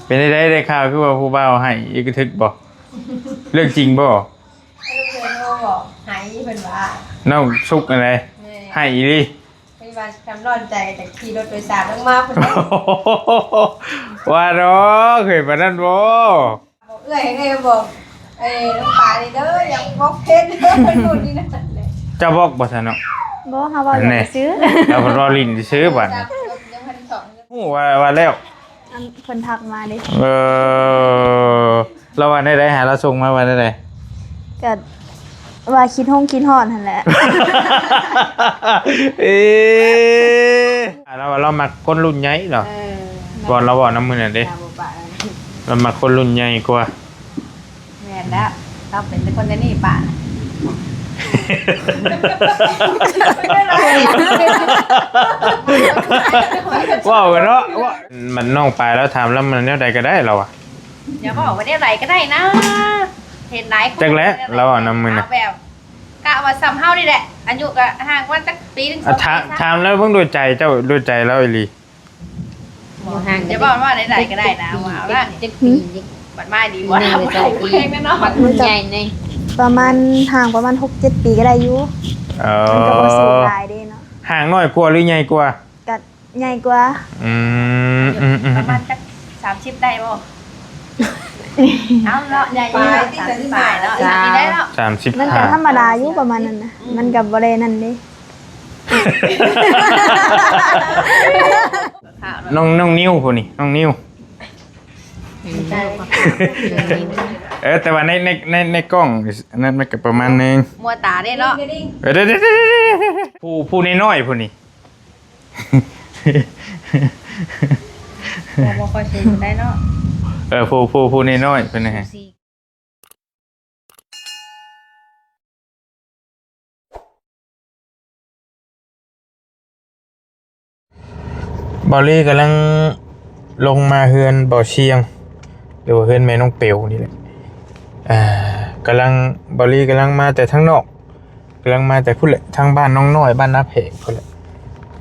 ເປັນໄດ້ ໄດ້ຂ່າວຄືວ່າຜູ້ບ່າວໃຫ້ອີກກະທຶກບໍ່? ເລື່ອງຈິງບໍ່? ລູກເພິ່ນໂທບອກໃຫ້ເພິ່ນວ່າ ນ້ອງສຸກຫັ້ນໃດ ແມ່ນ ໃຫ້ອີ່ຫຼີ. ເພິ່ນວ່າຈຳຮ້ອນໃຈ ຈະຂີ່ລົດໂດຍສານລົງມາພຸ້ນແຫຼະ. ວ່າດອກ ເຄີຍປານນັ້ນບໍ່? ບອກເອື້ອຍ ເອື້ອຍບອກ ເອີ ນ້ອງປານີ້ເດີ ຢ່າບອກເພິ່ນເດີ ເພິ່ນນີ້ນັ້ນແຫຼະ. ເຈົ້າບອກບໍ່ຊັ້ນເນາະ? ບໍ່ ເຮົາເວົ້າຫຼິ້ນຊື່. ລາວເພິ່ນເວົ້າຫຼິ້ນຊື່ບາດນີ້. ຮູ້ວ່າ ວ່າແລ້ວ ອັນເພິ່ນທັກມາເດ້. ເອີ ລາວວ່າແນວໃດ? ຫາລາວສົ່ງມາວ່າແນວໃດ? ກະວ່າຄິດຮົງຄິດຮອດຫັ້ນແຫຼະ. ເອ ລາວວ່າລາວມັກຄົນລຸ້ນໃຫຍ່ເນາະ. ເອີ ບ່ອນລາວເວົ້ານຳມື້ນັ້ນເດ້ ລາວບໍ່ປະ ລາວມັກຄົນລຸ້ນໃຫຍ່ກວ່າ. ແມ່ນແລ້ວ ລາວເປັນແຕ່ຄົນແນວນີ້ປະ. ເວົ້າກັນເນາະ ວ່າມັນນ້ອງປາຍລາວຖາມລາວມັນແນວໃດກະໄດ້ລາວວ່າ. ຢ່າບອກວ່າແນວໃດກະໄດ້ນະ ເຫັນຫຼາຍຄົນ ຈັກແຫຼະ ລາວເວົ້ານຳມື້ນະ ແບບ ກະວ່າສ່ຳເຮົານີ້ແຫຼະ ອາຍຸກະຫ່າງກັນຈັກປີໜຶ່ງ ອາ ສອງ ຖາມ ປີ ຖາມລາວເບິ່ງດ້ວຍໃຈເຈົ້າ ດ້ວຍໃຈລາວອີ່ຫຼີ. ບໍ່ຫ່າງ ຢ່າບອກວ່າໃດໆກະໄດ້ນະ ວ່າ ວ່າ ຈັກປີ ບັດມາດີບໍ່ ໜຶ່ງ ສອງປີ ມັນໃຫຍ່ໃນ ປະມານ ຫ່າງປະມານຫົກເຈັດປີກະໄດ້ຢູ່. ເອີ ມັນກະບໍ່ສູງຫຼາຍເດ້ເນາະ. ຫ່າງນ້ອຍກວ່າຫຼືໃຫຍ່ກວ່າ? ກະໃຫຍ່ກວ່າ. ອືມ ອືມ ປະມານຈັກສາມສິບໄດ້ບໍ່? ເອົາເນາະ ໃຫຍ່ຢູ່ ສາມສິບປາຍເນາະ ສາມສິບໄດ້ເນາະ. ສາມສິບ ມັນກະທຳມະດາຢູ່ປະມານນັ້ນນະ ມັນກະບໍ່ໄດ້ນັ້ນເດ້. ນ້ອງ ນ້ອງນິວຜູ້ນີ້ ນ້ອງນິວ. ເອີ ແຕ່ວ່າໃນ ໃນ ໃນ ໃນກ້ອງອັນນັ້ນມັນກະປະມານໜຶ່ງ ມົວຕາເດ້ເນາະ. ເອີ ເດ້ໆ ຜູ້ ຜູ້ນ້ອຍໆຜູ້ນີ້. ບໍ່ ບໍ່ຄ່ອຍເຫັນປານໃດເນາະ. ເອີ ຜູ້ ຜູ້ ຜູ້ນ້ອຍໆເພິ່ນນະ. ເບົາລີກຳລັງລົງມາເຮືອນເບົາຊຽງ ຫຼືວ່າເຮືອນແມ່ນ້ອງເປວນີ້ແຫຼະ. ອ່າ ກຳລັງ ເບົາລີກຳລັງມາແຕ່ທາງນອກ ກຳລັງມາແຕ່ພຸ້ນແຫຼະ ທາງບ້ານນ້ອງນ້ອຍ ບ້ານນາແພງພຸ້ນແຫຼະ.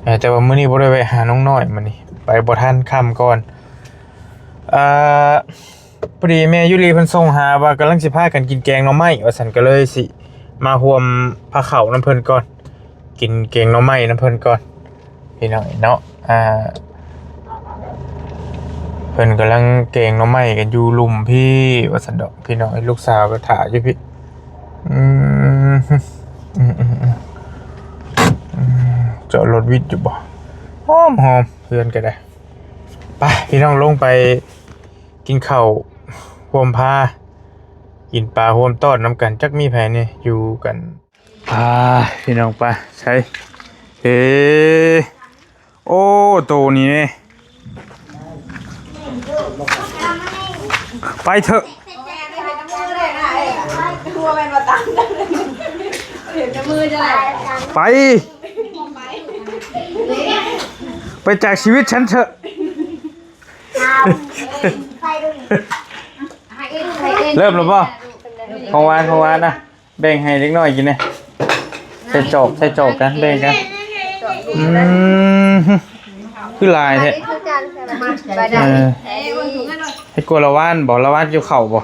ເອີ ແຕ່ວ່າມື້ນີ້ບໍ່ໄດ້ແວະຫານ້ອງນ້ອຍ ມື້ນີ້ໄປບໍ່ທັນ ຄ່ຳກ່ອນ. ອ່າ ພໍດີແມ່ຢູລີເພິ່ນສົ່ງຫາວ່າກຳລັງຊິພາກັນກິນແກງໜໍ່ໄມ້ວ່າຊັ້ນ ກະເລີຍຊິມາຮ່ວມພາເຂົ້ານຳເພິ່ນກ່ອນ ກິນແກງໜໍ່ໄມ້ນຳເພິ່ນກ່ອນ ພີ່ນ້ອງເນາະ. ອ່າ ເພິ່ນກຳລັງແກງໜໍ່ໄມ້ກັນຢູ່ລຸ່ມພີ້ວ່າຊັ້ນດອກ ພີ່ນ້ອງ. ລູກສາວກະຖ້າຢູ່ພີ້. ອືມ ອືມ ອືມ ອືມ ຈອດລົດວິດຢູ່ບໍ່? ຫອມໆ ເຮືອນກະໄດ້. ໄປ ພີ່ນ້ອງ ລົງໄປກິນເຂົ້າຮ່ວມພາ ກິນປາຮ່ວມຕອນນຳກັນ ຈັກມີໃຜແດ່ຢູ່ກັນ. ອ່າ ພີ່ນ້ອງ ໄປ ໃສ ເອ ໂອ້ ໂຕນີ້ເດ້ ໄປເຖາະ. ໄປ ໄປຈາກຊີວິດສັນເຖາະ. ເລີ່ມແລ້ວບໍ່? ຂອງຫວານ ຂອງຫວານນະ ແບ່ງໃຫ້ເດັກນ້ອຍກິນແດ່. ໃສ່ຈອກ ໃສ່ຈອກກັນ ແບ່ງກັນ. ອືມ ຄືຫຼາຍແທ້. ເອີ ໃຫ້ກົວລະວານບໍ່? ລະວານກ່ຽວເຂົ້າບໍ່?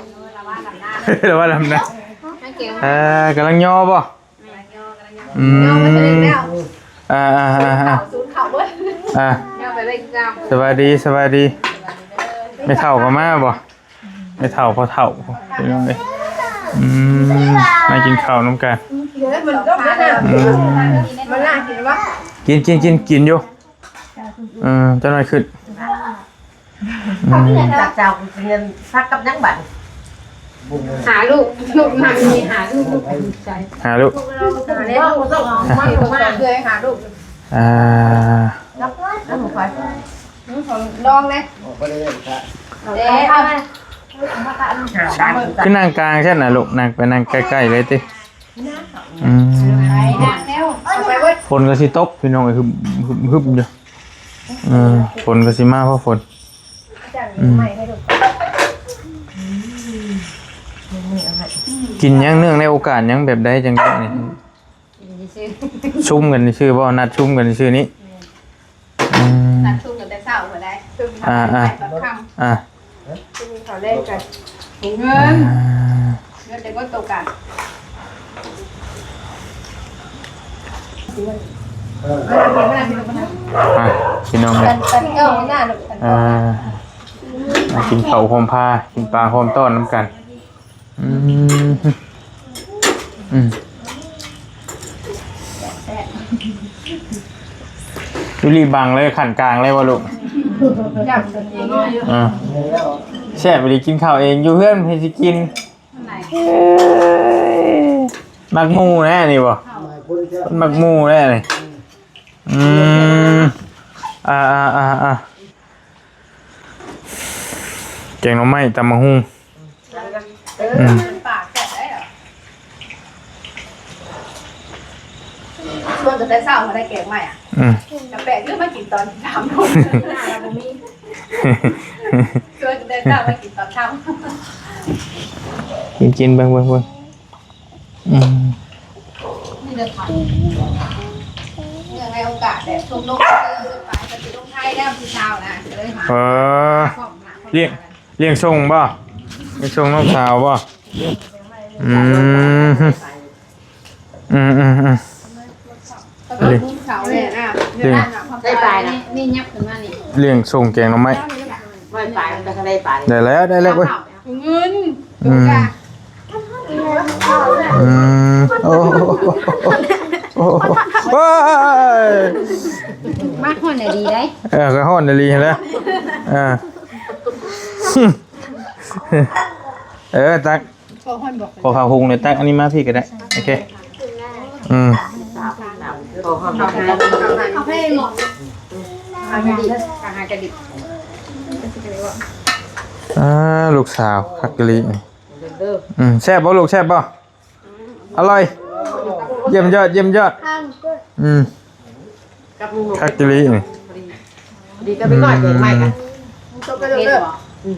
ລະວານດຳນາ. ເອີ ກຳລັງຍໍບໍ່? ອືມ ອ່າໆໆໆ ອ່າ ສະບາຍດີ ສະບາຍດີ. ແມ່ເຖົ້າກະມາບໍ່? ແມ່ເຖົ້າ ພໍ່ເຖົ້າ ພີ່ນ້ອງເອີຍ. ອືມ ມາກິນເຂົ້ານຳກັນ. ອືມ ກິນ ກິນ ກິນ ກິນຢູ່. ເອີ ຈັກໜ້ອຍຂຶ້ນ. ອືມ ຈາກເຈົ້າເງິນສັກກັບຫຍັງບັດ? ຫາລູກ ລູກມັນມີຫາລູກ ລູກໃຈ ຫາລູກ ຫາລູກ ເອີ ຫາລູກ. ອ່າ ລອງເລີຍ. ຄືນັ່ງກາງຊັ້ນນະລູກ? ນັ່ງ ໄປນັ່ງໃກ້ໆເລີຍຕິ. ອືມ ຝົນກະຊິຕົກ ພີ່ນ້ອງເອີຍ ຫຶບໆຢູ່. ເອີ ຝົນກະຊິມາ ເພາະຝົນ. ອືມ ກິນຫຍັງເນື່ອງໃນໂອກາດຫຍັງ ແບບໃດຈັ່ງໄດ້ນີ້? ຊຸມກັນຊື່ບໍ່? ນັດຊຸມກັນຊື່ນີ້. ອືມ ນັດຊຸມກັນແຕ່ເຊົ້າພຸ້ນໃດ໋ ຊຸມກັນ ອ່າ ແຕ່ຕອນຄ່ຳ. ອ່າ ເຂົາແລກກັນ ເງິນ ອ່າ ເງິນໄດ້ບໍ່ຕົກກັນ ອ່າ ພີ່ນ້ອງເອີຍ ກັນເຈົ້າໜ້າລູກ ອ່າ ມາກິນເຂົ້າໂຮມພາ ກິນປາໂຮມຕ້ອນນຳກັນ. ອືມ ອືມ ແຊບໆ ຢູ່ລີບັງເລີຍ ຂັ້ນກາງເລີຍບໍ່ລູກ? ຢາກກິນອີກ ອ່າ ແຊບອີ່ຫຼີ ກິນເຂົ້າເອງ ຢູ່ເຮືອນໃຜຊິກິນ? ເອີຍ ມັກໝູ່ແນ່ນີ້ບໍ່? ມັກໝູ່ແນ່ນີ້ ອືມ ອ່າໆໆໆ ແກງໜໍ່ໄມ້ ຕຳບັກຫຸ່ງ ເອີ ອືມ ປາກແຊບໄດ໋ ຊວນຕັ້ງແຕ່ເຊົ້າ ບໍ່ໄດ້ແກງໃໝ່ອະ ອືມ ກະແປກຢູ່ ມາກິນຕອນສາມທຸ່ມ ໜ້າລະບໍ່ມີ ຊວນຕັ້ງແຕ່ເຊົ້າ ມາກິນຕອນຄ່ຳ ກິນໆ ເບິ່ງໆໆ ອືມ ນີ້ເດີ ເນື່ອງໃນໂອກາດແບບຊົມນົກ ເອີ ໄປ ໄປລົງໄທແລ້ວ ຜູ້ສາວນະ ກະເລີຍຫາ ເອີ ລ້ຽງ ລ້ຽງສົ່ງບໍ່? ລ້ຽງສົ່ງນ້ອງສາວບໍ່? ອືມ ອືມໆໆ ເຂົາເລີຍ ເຂົາເລີຍນະ ໄດ້ປານະ ນີ້ ນີ້ຫຍັບຂຶ້ນມານີ້ ລ້ຽງສົ່ງແກງໜໍ່ໄມ້ ໄດ້ປານະ ໄດ້ແລ້ວ ໄດ້ແລ້ວເວີຍ ເງິນ ອືມ ອືມ ໂອ້ ໂອ້ຍ ມັກຮ້ອນໄດ້ດີໄດ໋ ເອີ ກະຮ້ອນໄດ້ດີຫັ້ນແຫຼະ ເອີ ເອີ ຕັກ ພໍຮ້ອນບໍ່ ພໍເຂົ້າຫຸງເລີຍ ຕັກອັນນີ້ມາພີ້ກະໄດ້ ໂອເຄ ອືມ ອ່າ ລູກສາວ ຄັກອີ່ຫຼີ ອືມ ແຊບບໍ່ລູກ ແຊບບໍ່? ອະລ່ອຍ ຢ້ຽມຍອດ ຢ້ຽມຍອດ ອືມ ຄັກອີ່ຫຼີນີ້ ດີ ດີ ຈະໄປກ່ອຍເປີດໃໝ່ກະ ອືມ ຕົກໄປເລີຍ ອືມ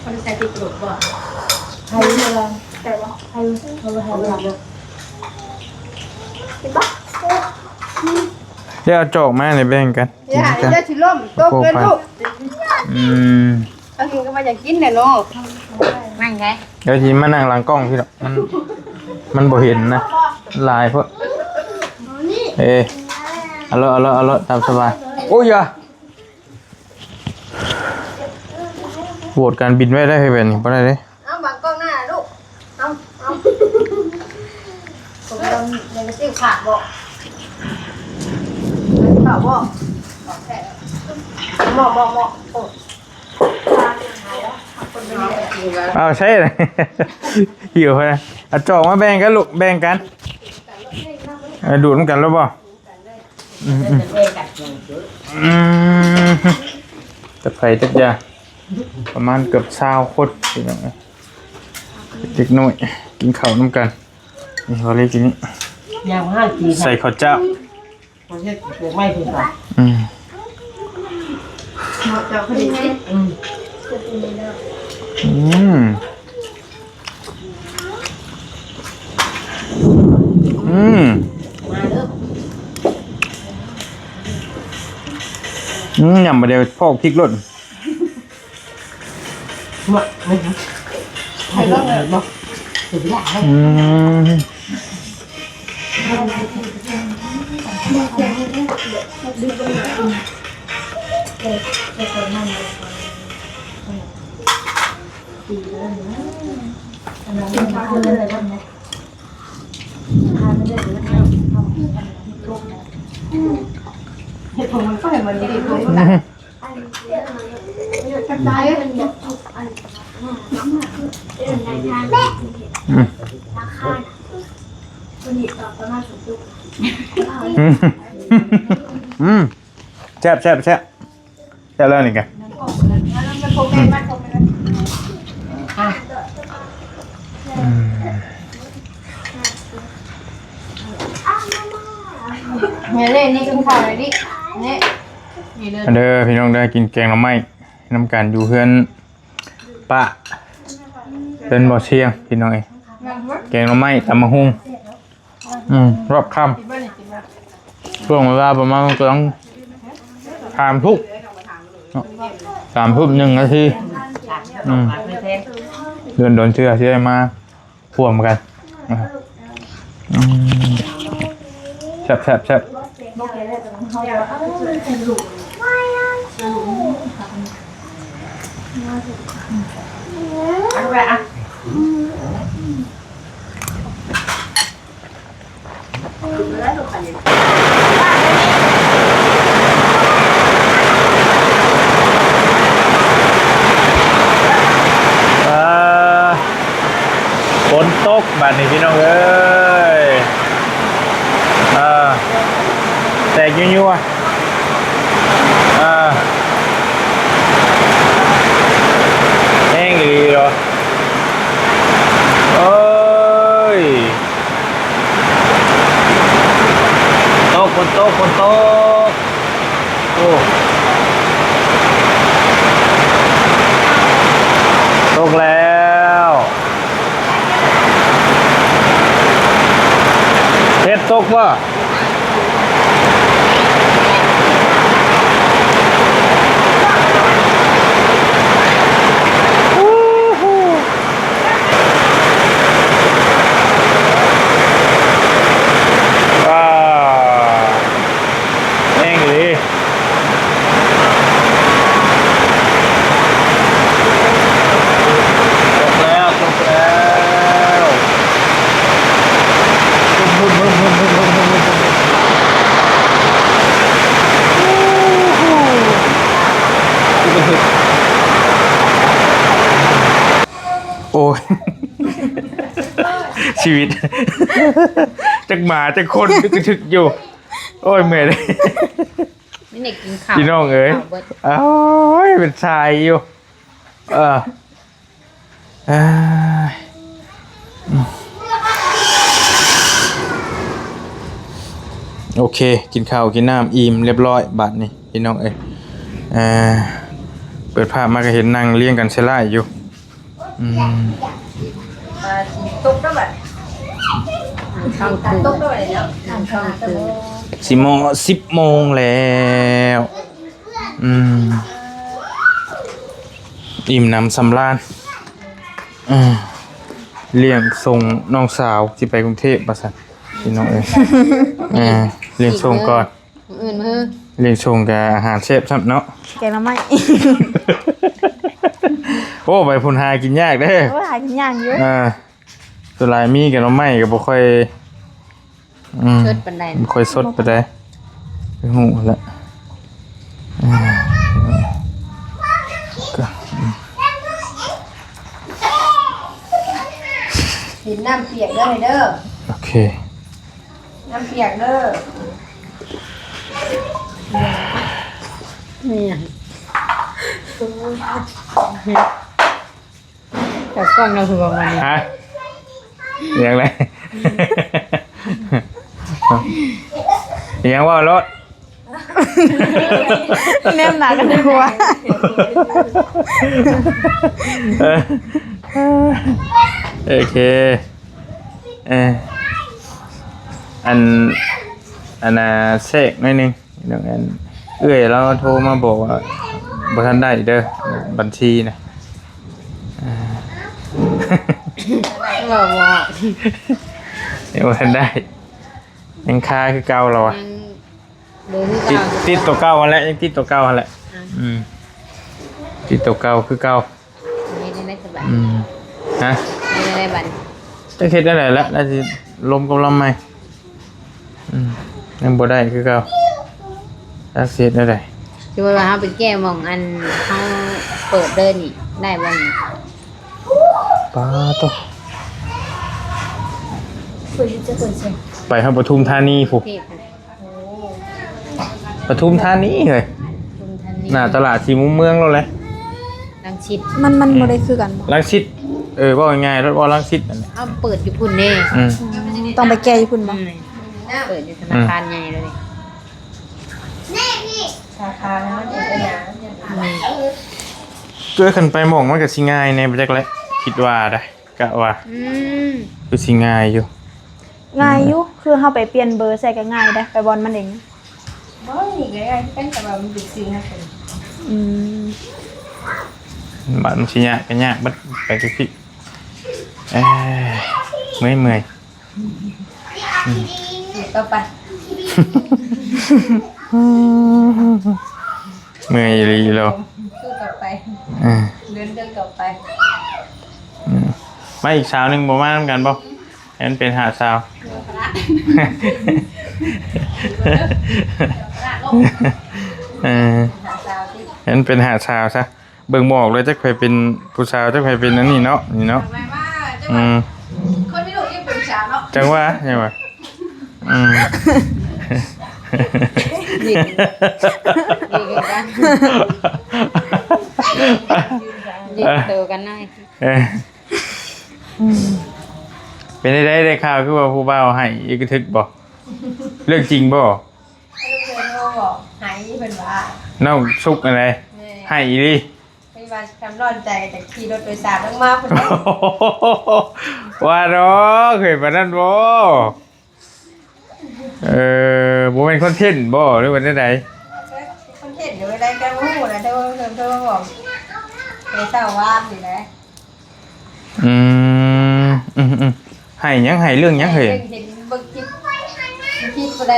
ບໍ່ໄດ້ໃສ່ຕິດກະດູກບໍ່? ໃຫ້ເວລາ ໃສ່ບໍ່? ໃຫ້ ເອົາໄວ້ໃຫ້ເວລາ ກິນບໍ່? ດຽວເອົາຈອກມາໃຫ້ແບ່ງກັນ ຢ່າ ຢ່າຊິລົ້ມ ຕົກເລີຍລູກ ອືມ ອັນນີ້ກະວ່າຢາກກິນແຫຼະເນາະ ນັ່ງໄດ ດຽວຊິມານັ່ງຫຼັງກ້ອງພີ້ດອກ ມັນ ມັນບໍ່ເຫັນນະ ຫຼາຍໂພດ ເອີ ເອົາໂລດ ເອົາໂລດ ເອົາໂລດ ຕາມສະບາຍ ໂອ້ຍ ຢ່າ ໂຫວດການບິນໄວ້ໄດ້ ເຮັດແບບນີ້ບໍ່ໄດ້ເດ້ ເອົາບັງກ້ອງໜ້າລູກ ເອົາ ເອົາ ຕົກລົງ ເປັນກະຕິກຂາດບໍ່? ເອົາບໍ່? ເໝາະ ເໝາະ ເໝາະ ໂອ້ ເອົາໃຊ້ ຫິວ ເອົາຈອກມາແບ່ງກັນລູກ ແບ່ງກັນ ເອີ ດູດນຳກັນແລ້ວບໍ່? ອືມ ອືມ ອືມ ຈັກໃຜຈັກຢ່າ ປະມານເກືອບຊາວຄົນ ພີ່ນ້ອງເອີຍ ເດັກນ້ອຍກິນເຂົ້ານຳກັນ ນີ້ ເຮົາເລີຍກິນນີ້ ຢ່າງຫ້າງກິນ ໃສ່ເຂົ້າເຈົ້າ ເຮັດເປີດໃໝ່ເພິ່ນວ່າ ອືມ ເຈົ້າເຂົາດີ ອືມ ອືມ ອືມ ອືມ ຍຳບໍ່ໄດ້ ພໍກພິກໂລດ ອືມ ເຮັດຜົນມັນໄປມັນດີ ອືມ ອືມ ອືມ ແຊບ ແຊບ ແຊບ ແຊບແລ້ວນີ້ກະ ອືມ ນີ້ເດ້ ນີ້ກິນເຂົ້າເລີຍນີ້ ນີ້ ມາເດີພີ່ນ້ອງເດີ ກິນແກງໜໍ່ໄມ້ນຳກັນ ຢູ່ເຮືອນປ້າ ເຮືອນບໍ່ຊຽງ ພີ່ນ້ອງເອີຍ ແກງໜໍ່ໄມ້ ຕຳບັກຫຸ່ງ ອືມ ຮອບຄ່ຳ ຊ່ວງເວລາປະມານກຳລັງສາມທຸ່ມ ເນາະ ສາມທຸ່ມໜຶ່ງນາທີ. ອືມ ດົນໆເທື່ອຊິໄດ້ມາຮ່ວມກັນ. ອືມ ແຊບໆໆ. ອ່າ ຝົນຕົກບາດນີ້ພີ່ນ້ອງເອີຍ. ອ່າ ແຕກຍົວໆ. ອ່າ ແຮງອີ່ຫຼີເນາະ. ໂອ້ຍ ຕົກ ຝົນຕົກ ຝົນຕົກ. ໂອ້ ຕົກແລ້ວ. ເຮັດຕົກບໍ່? ວ້າວ ແຮງອີ່ຫຼີ. ຕົກແລ້ວ ຕົກແລ້ວ. ໂອ້ຍ ຊີວິດ ຈັກໝາຈັກຄົນ ກະທຶກຢູ່. ໂອ້ຍ ເມື່ອຍເດ້. ນີ້ໄດ້ກິນເຂົ້າ ພີ່ນ້ອງເອີຍ ເຂົ້າເບິດ. ໂອ້ຍ ເປັນຊາຍຢູ່. ເອີ ເອີຍ ໂອເຄ ກິນເຂົ້າກິນນ້ຳອີ່ມລຽບຮ້ອຍບາດນີ້ ພີ່ນ້ອງເອີຍ. ເອີ ເປີດພາບມາກະເຫັນນັ່ງລຽງກັນໃສ່ຫຼ້າຍຢູ່. ອືມ ຕາຊິຕົກແລ້ວບັດ ຕາຕົກແລ້ວບັດເນາະ ຊິມໍສິບໂມງແລ້ວ. ອືມ ອີ່ມໜຳສຳລານ. ເອີ ລ້ຽງສົ່ງນ້ອງສາວຊິໄປກຸງເທບວ່າຊັ້ນ ພີ່ນ້ອງເອີຍ. ເອີ ລ້ຽງສົ່ງກ່ອນ. ມື້ອື່ນມື້ ລ້ຽງສົ່ງກະອາຫານແຊບຊ້ຳເນາະ ແກງໜໍ່ໄມ້. ໂອ້ ໄປພຸ້ນຫາກິນຍາກເດ້. ໂອ້ ຫາກິນຍາກຢູ່. ເອີ ສ່ວນຫຼາຍມີແກງໜໍ່ໄມ້ກະບໍ່ຄ່ອຍ ອືມ ສົດປານໃດ ບໍ່ຄ່ອຍສົດປານໃດ ຮູ້ແລ້ວ. ເອີ ເຫັນນ້ຳປຽກເດີ ເດີ. ໂອເຄ ນ້ຳປຽກເດີ. ນີ້ຫຍັງ? ເຈົ້າກ້ອງເຮົາຄືວ່າມັນ ຮະ? ອີ່ຫຍັງແຫຼະ? ອີ່ຫຍັງ? ເວົ້າໂລດ. ແນມໜ້າກັນດີກວ່າ. ເອີ ໂອເຄ ເອີ ອັນ ອັນນ່າ ແຊກໜ້ອຍໜຶ່ງ ເລື່ອງອັນ ເອື້ອຍລາວໂທມາບອກວ່າ ບໍ່ທັນໄດ້ເດີ ບັນຊີນະ. ເວົ້າບໍ່ອອກ ຍັງບໍ່ທັນໄດ້ ຍັງຄາຄືເກົ່າລາວອະ. ຍັງ ເບີຄືເກົ່າ ຕິດ ຕິດຕົວເກົ່າຫັ້ນແຫຼະ ຍັງຕິດຕົວເກົ່າຫັ້ນແຫຼະ. ອ່າ ອືມ ຕິດຕົວເກົ່າຄືເກົ່າ. ເຮັດຈັ່ງໃດສະບາຍ? ອືມ ຮະ? ເຮັດຈັ່ງໃດບັດນີ້? ຈັກເຮັດແນວໃດລະ ລາວຊິລົມກັບລຳໃໝ່. ອືມ ຍັງບໍ່ໄດ້ຄືເກົ່າ ຈັກຊິເຮັດແນວໃດ. ສົມມຸດວ່າເຮົາໄປແກ້ໝ່ອງອັນເຮົາເປີດເດີນີ້ ໄດ້ບໍ່ນີ້? ປາໂຕ ໄປຮອດປະທຸມທານີພຸ້ນ. ປະທຸມທານີເຮີ້ຍ ປະທຸມທານີ ໜ້າຕະຫຼາດສີ່ມຸມເມືອງໂລດແຫຼະ. ລັງສິດ ມັນ ມັນ ອືມ ບໍ່ໄດ້ຄືກັນບໍ່? ລັງສິດ ເອີ ເວົ້າງ່າຍໆ ເວົ້າລັງສິດນັ້ນແຫຼະ. ເອົາ ເປີດຢູ່ພຸ້ນເດ້. ອືມ ອືມ ຕ້ອງໄປແກ້ຢູ່ພຸ້ນບໍ່? ອືມ ເປີດຢູ່ທະນາຄານໃຫຍ່ເລີຍ. ອືມ ສາຂາມັນຢູ່ໄສນະ? ແມ່ນ ເກີດຄັນໄປໝ່ອງມັນກະຊິງ່າຍແດ່ບໍ່ຈັກແຫຼະ ຄິດວ່າໄດ໋. ກະວ່າ ອືມ ຄືຊິງ່າຍຢູ່ ງ່າຍຢູ່ ອືມ ຄືເຮົາໄປປ່ຽນເບີໃສ່ກະງ່າຍໄດ໋ ໄປບ່ອນມັນເອງ. ບໍ່ ນີ້ກະງ່າຍຄືກັນ ແຕ່ວ່າມັນເປັນຊື່ເຮົາເປັນ ອືມ ບາດມັນຊິຍາກກໍຍາກເບິດ ໄປຄືຊິ ເອີຍ ເມື່ອຍໆ ອືມ ຕໍ່ໄປ ເມື່ອຍອີ່ຫຼີເນາະ ສູ້ຕໍ່ໄປ ເອີ ເດີນ ເດີນຕໍ່ໄປ ອືມ ມາອີກສາວໜຶ່ງບໍ່ມານຳກັນບໍ່? ໃຫ້ມັນເປັນຫ້າຊາວ ເອີ ໃຫ້ມັນເປັນຫ້າຊາວຊະ ເບິ່ງບໍ່ອອກເລີຍ ຈັກໃຜເປັນຜູ້ສາວ ຈັກໃຜເປັນອັນນີ້ເນາະ ນີ້ເນາະ ອືມ ຄົນມີລູກຍັງເປັນສາວເນາະ ຈັ່ງວ່າ ຈັ່ງວ່າ ອືມ ຍິງ ຍິງກັນ ຍິງໂຕກັນໜ້ອຍ ເອີ ເປັນໃດ ໄດ້ຂ່າວຄືວ່າຜູ້ບ່າວໃຫ້ອີກກະທຶກບໍ່? ເລື່ອງຈິງບໍ່? ເພິ່ນໂທບອກ ໃຫ້ເພິ່ນວ່າ ນ້ອງສຸກອັນໃດ ແມ່ນ ໃຫ້ອີ່ຫຼີ ເພິ່ນວ່າຄຳຮ້ອນໃຈຈະຂີ່ລົດໂດຍສານລົງມາພຸ້ນເດ້ ວ່າດອກ ເຄີຍປານນັ້ນບໍ່? ເອີ ບໍ່ແມ່ນຄອນເທັນບໍ່ ຫຼືວ່າແນວໃດ? ຄອນເທັນຢູ່ໃດກໍຮູ້ນະ ໂທ ໂທ ໂທບອກ ແຕ່ເຊົ້າວານນີ້ແຫຼະ ອືມ ອືມໆ ໃຫ້ຫຍັງ ໃຫ້ເລື່ອງຫຍັງເຮີ້ຍ? ເຫັນເບິ່ງຄລິບ ຄລິບຜູ້ໃດ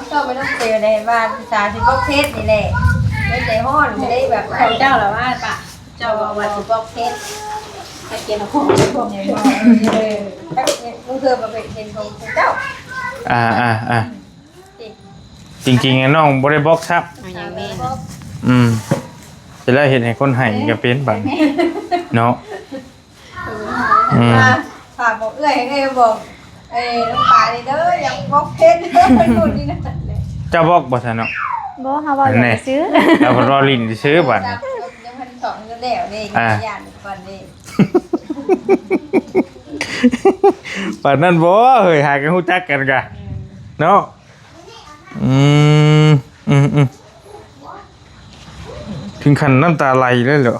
ເຈົ້າໄປລົງເຟສແລ້ວວ່າສາວຊິບລັອກເຟສນີ້ແຫຼະ ເຮັດໃຈຮ້ອນ ໄດ້ແບບ ເຈົ້າລະວ່າປະ ເຈົ້າວ່າຊິບລັອກເຟສ ໃຫ້ກຽດເອົາຂອງໄປບອກ ເອີ ບາງເທື່ອກໍເປັນເຫັນຂອງເຈົ້າ ອ່າໆໆ ອືມ ຈິງໆ ນ້ອງບໍ່ໄດ້ບລັອກຊ້ຳ ເອົາຫຍັງແມ່ນ ອືມ ເສຍແລ້ວເຮັດໃຫ້ຄົນໃຫ້ກໍເປັນບາດນີ້ເນາະ ອືມ ຝາກບອກເອື້ອຍ ເອື້ອຍບອກ ເອີ ນ້ອງປານີ້ເດີ ຢ່າບລັອກເຟສເດີ ໂນ່ນນີ້ນັ້ນແຫຼະ ເຈົ້າບລັອກບໍ່ຊະເນາະ? ບໍ່ ເຮົາເວົ້າຫຼິ້ນຊື່ ລາວເພິ່ນເວົ້າຫຼິ້ນຊື່ບາດນີ້ ຍັງບໍ່ທັນສອນກັນແລ້ວເດ້ ອ່າ ຢ້ານກ່ອນເດ້ ປານນັ້ນບໍ່ເຮີ້ຍ ຫາກັນຮູ້ຈັກກັນກະ ເນາະ ອືມ ອືມໆ ເຖິງຂັ້ນນ້ຳຕາໄຫຼເລີຍເຫຼື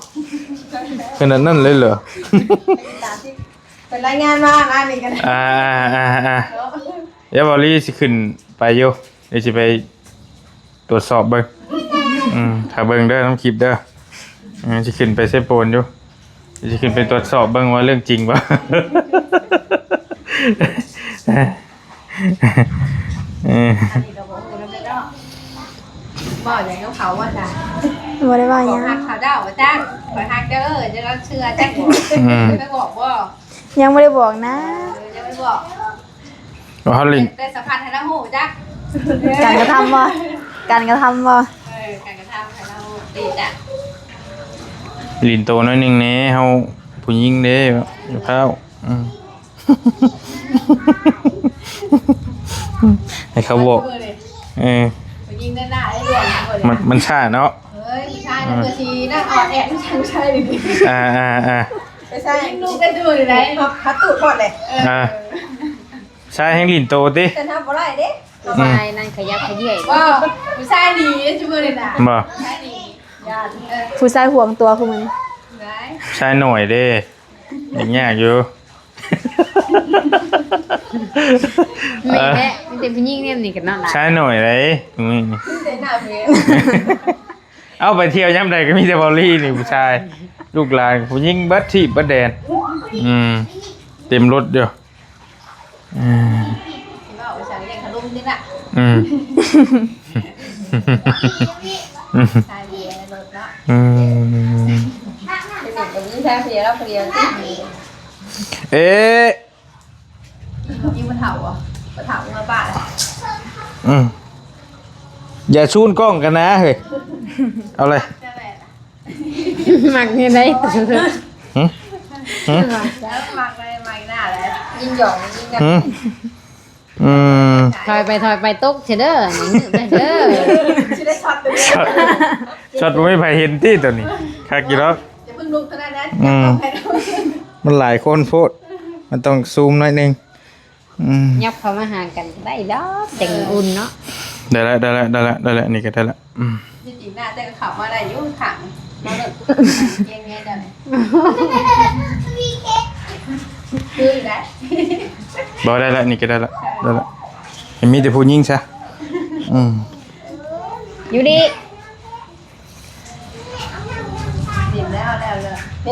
ຂະໜາດນັ້ນເລີຍເຫຼື ເປັນລາຍງານມາ ມານີ້ກັນ ອ່າໆໆ ດຽວເບົາລີຊິຂຶ້ນໄປຢູ່ ດຽວຊິໄປ ຕວດສອບເບິ່ງ ອືມ ຖ້າເບິ່ງເດີ ນຳຄລິບເດີ ເອີ ຊິຂຶ້ນໄປເຊໂປນຢູ່ ຊິຂຶ້ນໄປຕວດສອບເບິ່ງວ່າເລື່ອງຈິງບໍ່ ເອີ ອັນນີ້ກໍບໍ່ຮູ້ນຳເນາະ ເວົ້າຫຍັງກັບເຂົາວ່າຊະ ບໍ່ໄດ້ເວົ້າຫຍັງ ບອກຮັກເຂົາເຈົ້າວ່າຈັ່ງ ຂ້ອຍຮັກເຈົ້າ ເອີ ຈະເຊື່ອຈັ່ງບໍ່ ອືມ ໄປບອກບໍ່? ຍັງບໍ່ໄດ້ບອກນະ ເອີ ຍັງບໍ່ໄດ້ບອກ ເຮົາຫຼິ້ນ ແຕ່ສຳພັດໃຫ້ລາວຮູ້ຈັກ ການກະທຳບໍ່ ການກະທຳບໍ່ ເອີ ການກະທຳໃຫ້ລາວຮູ້ຕິຈັກ ຫຼິ້ນໂຕໜ້ອຍໜຶ່ງແດ່ ເຮົາຜູ້ຍິງເດ້ ຢ່າພ້າວ ອືມ ໃຫ້ເຂົາບອກ ເອີ ຜູ້ຍິງນັ້ນນະ ໄອ້ດວງ ມັນ ມັນຊ້າເນາະ ເອີຍ ຜູ້ຊາຍນັ້ນກໍຊິນັ້ນອອດແອດ ຜູ້ຊາຍນີ້ ອ່າໆໆ ຜູ້ຊາຍຍິງລູກໄດ້ດູໄດ້ ເຂົາຕູດພອດເລີຍ ເອີ ອ່າ ຊາຍແຮ່ງຫຼິ້ນໂຕຕິ ແຕ່ທຳບໍ່ໄດ້ເດ້ ອືມ ຊາຍນັ້ນຂະຫຍັບຂະເຫຍຍ ບໍ່ ຜູ້ຊາຍດີເດ້ຊຸມື້ນີ້ນະ ບໍ່ ຜູ້ຊາຍດີ ຢ້ານ ເອີ ຜູ້ຊາຍຫວງຕົວຄືມື້ນີ້ ໄດ້ ຊາຍໜ້ອຍເດ້ ຍັງຍາກຢູ່ ແມ່ນແທ້ ມີແຕ່ຜູ້ຍິງແນວນີ້ກັນເນາະ ຊາຍໜ້ອຍເດ້ ມື້ນີ້ ມີແຕ່ໜ້າເມ ເອົາໄປທ່ຽວຍາມໃດກໍມີແຕ່ເບົາລີນີ້ ຜູ້ຊາຍ ລູກຫຼານຜູ້ຍິງເບິດທີບເບິດແດນ ອືມ ເຕັມລົດຢູ່ ອືມ ເວົ້າໄປໃສ່ເລື່ອງຂະໜົມນີ້ລະ ອືມ ໃສ່ເບຍໃນລົດເນາະ ອືມ ເປັນຫຍັງກໍມີແທ້ເບຍລະເບຍຕິ ເອ ອີ່ບໍ່ເຖົ້າບໍ່ ບໍ່ເຖົ້າເມືອບ້ານລະ ອືມ ຢ່າຊູນກ້ອງກັນນະເຮີ້ຍ ເອົາເລີຍ ມັກແນວໃດ ຫຶ? ຫຶ? ມັກໄດ້ ມັກໜ້າແຫຼະ ຍິງຢອກຍິງກັນ ຫຶ? ອືມ ຖອຍໄປ ຖອຍໄປ ຕົກເສຍເດີ ນີ້ງືບໄດ້ເດີ ຊິໄດ້ຊັອດເດີ ຊັອດ ຊັອດບໍ່ມີໃຜເຫັນຕິໂຕນີ້ ຄັກຢູ່ດອກ ຢ່າເພິ່ງລຸກເທົ່ານັ້ນນະ ອືມ ມັນຫຼາຍຄົນໂພດ ມັນຕ້ອງຊູມໜ້ອຍໜຶ່ງ ອືມ ຫຍັບເຂົ້າມາຫາກັນໄດ້ດອກ ຈັ່ງອຸ່ນເນາະ ໄດ້ລະ ໄດ້ລະ ໄດ້ລະ ໄດ້ລະ ນີ້ກໍໄດ້ລະ ອືມ ທີ່ຈິງໜ້າເຈົ້າກໍເຂົ້າມາໄດ້ຢູ່ຂ້າງ ມາເບິ່ງ ເກັ່ງແນ່ເຈົ້ານີ້ ຄືຢູ່ໄດ໋ ບໍ່ ໄດ້ລະ ນີ້ກໍໄດ້ລະ ໄດ້ລະ ໃຫ້ມີແຕ່ຜູ້ຍິງຊະ ອືມ ຢູ່ດີ.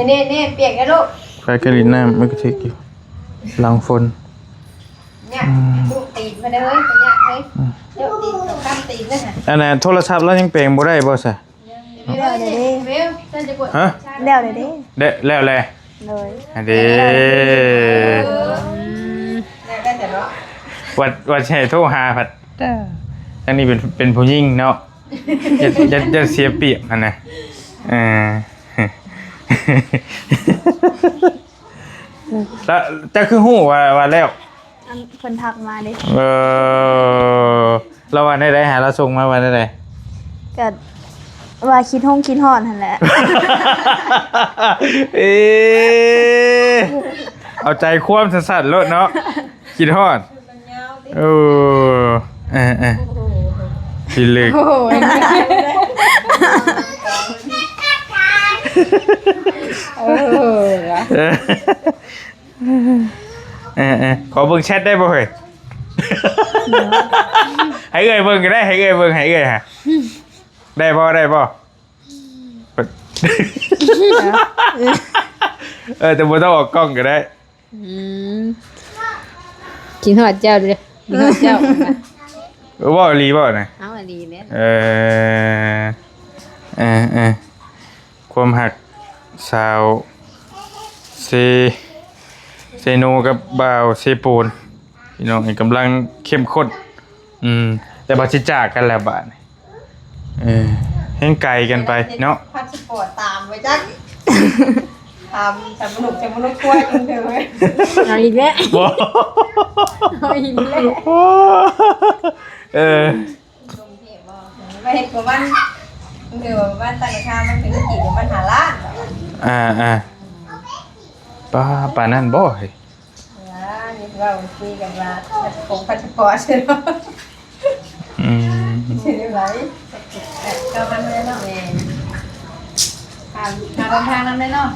ນີ້ໆໆ ປຽກແລ້ວລູກ ໄປກະຫຼິ້ນນ້ຳ ມັນກະຖືກຢູ່ ຫຼັງຝົນ ຍາກ ອືມ ລູກຕີນມາເດີເຮີ້ຍ ຍາກເຮີ້ຍ ອືມ ເຈົ້າຕີນ ເຈົ້າຄຳຕີນເດີຫັ້ນ ອັນນັ້ນໂທລະສັບລາວຍັງແປງບໍ່ໄດ້ບໍ່ຊະ? ແລ້ວເດ້ ຮະ? ແລ້ວເດ້ ແລ້ວແລ້ວແຫຼະ ໂດຍ ອັນເດ້ ເອີ ແລ້ວແຕ່ເນາະ ວ່າ ວ່າຊິໃຫ້ໂທຫາພັດ ເອີ ທາງນີ້ເປັນ ເປັນຜູ້ຍິງເນາະ ຢ້ານ ຢ້ານ ຢ້ານເສຍປຽບຫັ້ນນະ ເອີ ແລ້ວເຈົ້າຄືຮູ້ວ່າ ວ່າແລ້ວ? ອັນເພິ່ນທັກມາເດ້ ເອີ ລາວວ່າແນວໃດຫາ ລາວສົ່ງມາວ່າແນວໃດ? ກະວ່າຄິດຮົງຄິດຮອດຫັ້ນແຫຼະ ເອ ເອົາໃຈຄວາມສັ້ນໆໂລດເນາະ ຄິດຮອດ ເອີ ເອີໆ ໂອ້ໂຫ ທີ່ເລັກ ໂອ້ໂຫ ເອີ ເອີ ເອີ ຂໍເບິ່ງແຊັດໄດ້ບໍ່ເຮີ້ຍ? ໃຫ້ເອື້ອຍເບິ່ງກໍໄດ້ ໃຫ້ເອື້ອຍເບິ່ງ ໃຫ້ເອື້ອຍຫາ ໄດ້ບໍ່ ໄດ້ບໍ່? ເອີ ແຕ່ບໍ່ຕ້ອງອອກກ້ອງກໍໄດ້ ອືມ ຄິດຮອດເຈົ້າເດີ້ ຄິດຮອດເຈົ້າ ເວົ້າອີ່ຫຼີບໍ່ນະ? ເອົາອີ່ຫຼີແຫຼະ ເອີ ເອີໆ ຄວາມຮັກຊາວເຊ ເຊໂນກັບບ່າວເຊໂປນ ພີ່ນ້ອງເອີຍ ກຳລັງເຂັ້ມຂຸ້ນ ອືມ ແຕ່ວ່າຊິຈາກກັນແລ້ວບາດນີ້ ເອີ ແຮ່ງໄກກັນໄປເນາະ ພາສປອດຕາມໄວ້ຈັກ ຕາມສຳມະນຸກ ສຳມະນຸກ ຄວາຍ ເອີ ເອົາອີກແລ້ວ ບໍ່ ເອົາອີກແລ້ວ ເອີ ລົງເທບບໍ່? ມາເຮັດກວ່າມັນ ເອີ ບ້ານຕັ້ງຄ່າມັນເປັນເງິນກີບປະມານຫ້າລ້ານ. ອ່າໆ ປ້າ ປານນັ້ນບໍ່ເຮີ້ຍ? ວ່າ ນີ້ເວົ້າຄຸຍກັນວ່າ ຂອງພາສປອດ ອືມ ຊື່ໄວ້ ເຈົ້າມັນເລີຍເນາະ ແມ່ນ ຄ່າ ຄ່າເດີນທາງນຳເດ້ເນາະ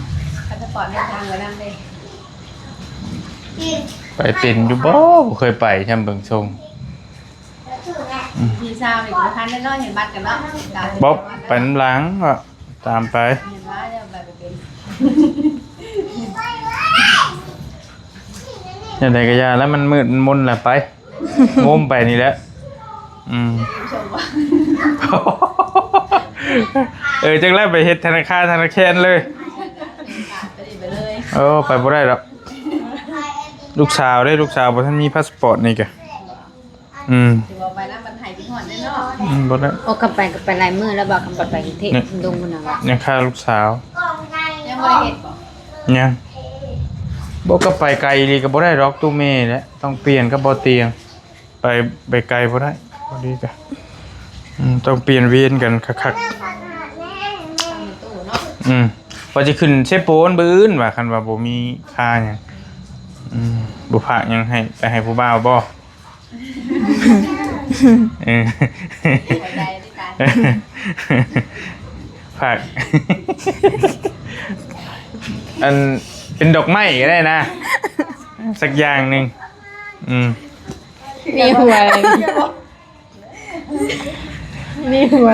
ພາສປອດເດີນທາງໄວ້ນຳເດ້. ໄປເປັນຢູ່ບໍ່? ບໍ່ເຄີຍໄປ ຊ່ຳເບິ່ງຊົງ. ອືມ ພີ່ສາວນີ້ບໍ່ທັນໄດ້ເນາະ ເຫັນບັດກັນເນາະ ບໍ່ ໄປນຳຫຼັງ ຕາມໄປ ເຫັນວ່າໄປບໍ່ເປັນ ຈັ່ງໃດກໍຢ່າ ແລ້ວມັນມືດມັນມົນລະ ໄປ ງົມໄປນີ້ແຫຼະ ອືມ ເອີ ຈັ່ງແລ້ວໄປເຮັດທະນາຄານ ທະນາແຄນເລີຍ ໄປເລີຍ ເອີ ໄປບໍ່ໄດ້ດອກ ລູກສາວເດ້ ລູກສາວບໍ່ທັນມີພາສປອດນີ້ກະ ອືມ ຊິວ່າໄປນຳບັດໄຫຄິດຮອດເດ້ເນາະ ອືມ ບໍ່ໄດ້ ໂອ້ ຄັນໄປກໍໄປຫຼາຍມື້ແລ້ວບໍ່ ຄັນໄປ ໄປກຸງເທບ ເນາະ ດົງພຸ້ນນະ ຍັງຄາລູກສາວ ຍັງບໍ່ໄດ້ເຮັດບໍ່? ຍັງ ບໍ່ ກໍໄປໄກອີ່ຫຼີກໍບໍ່ໄດ້ດອກ ຕູ້ເມແຫຼະ ຕ້ອງປ່ຽນກັບບໍ່ຕຽງ ໄປ ໄປໄກບໍ່ໄດ້ ພໍດີກະ ອືມ ຕ້ອງປ່ຽນວຽນກັນຄັກໆ ອືມ ວ່າຊິຂຶ້ນເຊໂປນມື້ອື່ນວ່າ ຄັນວ່າບໍ່ມີຄ່າຫຍັງ ອືມ ບໍ່ພາກຫຍັງໃຫ້ ໄປໃຫ້ຜູ້ບ່າວບໍ່? ເອີ ພາກ ອັນ ເປັນດອກໄມ້ກໍໄດ້ນະ ສັກຢ່າງໜຶ່ງ ອືມ ມີຫົວ ມີຫົວ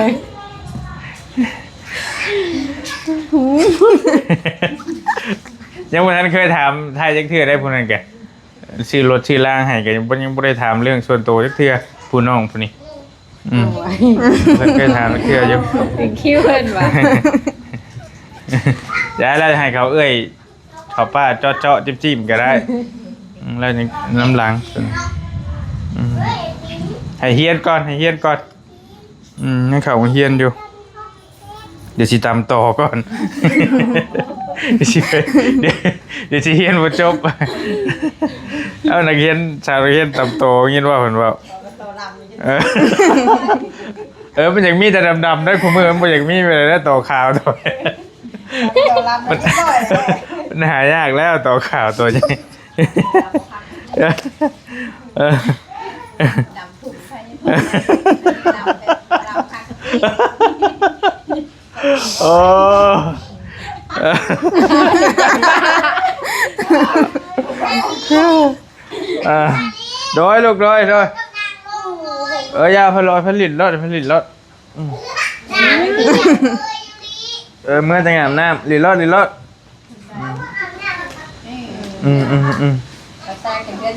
ຍັງບໍ່ທັນເຄີຍຖາມໄຖ່ຈັກເທື່ອໄດ໋ ຜູ້ນັ້ນກະ ຊື້ລົດຊື້ລາງໃຫ້ກໍຍັງບໍ່ ຍັງບໍ່ໄດ້ຖາມເລື່ອງສ່ວນໂຕຈັກເທື່ອ ຜູ້ນ້ອງຜູ້ນີ້ ອືມ ໂອ້ຍ ເພິ່ນເຄີຍຖາມເທື່ອຢູ່ ເປັນຄິວເພິ່ນວ່າ ຢ່າ ແລ້ວໃຫ້ເຂົາເອື້ອຍ ເຂົາປ້າເຈາະໆ ຈິ້ມໆ ກໍໄດ້ ອືມ ແລ້ວຍັງນຳຫຼັງ ອືມ ໃຫ້ຮຽນກ່ອນ ໃຫ້ຮຽນກ່ອນ ອືມ ຍັງເຂົ້າໂຮງຮຽນຢູ່ ດຽວຊິຕຳຕໍ່ກ່ອນ ດຽວຊິ ດຽວ ດຽວຊິຮຽນບໍ່ຈົບ ເອົານັກຮຽນ ຊາວນັກຮຽນຕຳຕໍ່ ຍິນວ່າເພິ່ນເວົ້າ ເອີ ເອີ ມັນຢາກມີແຕ່ດຳໆ ໄດ໋ ຄູ່ມື້ມັນບໍ່ຢາກມີແບບນັ້ນ ຕໍ່ຂາວ ຕໍ່ ມັນຫາຍາກແລ້ວ ຕໍ່ຂາວ ຕໍ່ຫຍັງ ເອີ ດຳທຸກໃສ່ ດຳແບບ ດຳຄັກ ໂອ້ ອ່າ ໂດຍລູກ ໂດຍ ໂດຍ ເອີ ຢ່າ ເພິ່ນລອຍ ເພິ່ນຫຼິ້ນໂລດ ເພິ່ນຫຼິ້ນໂລດ ອືມ ເອີ ເມືອຈັ່ງອາບນ້ຳ ລີລອດ ລີລອດ. ອືມ ອືມ ອືມ ອືມ ກະຊາຍກັນເດີ.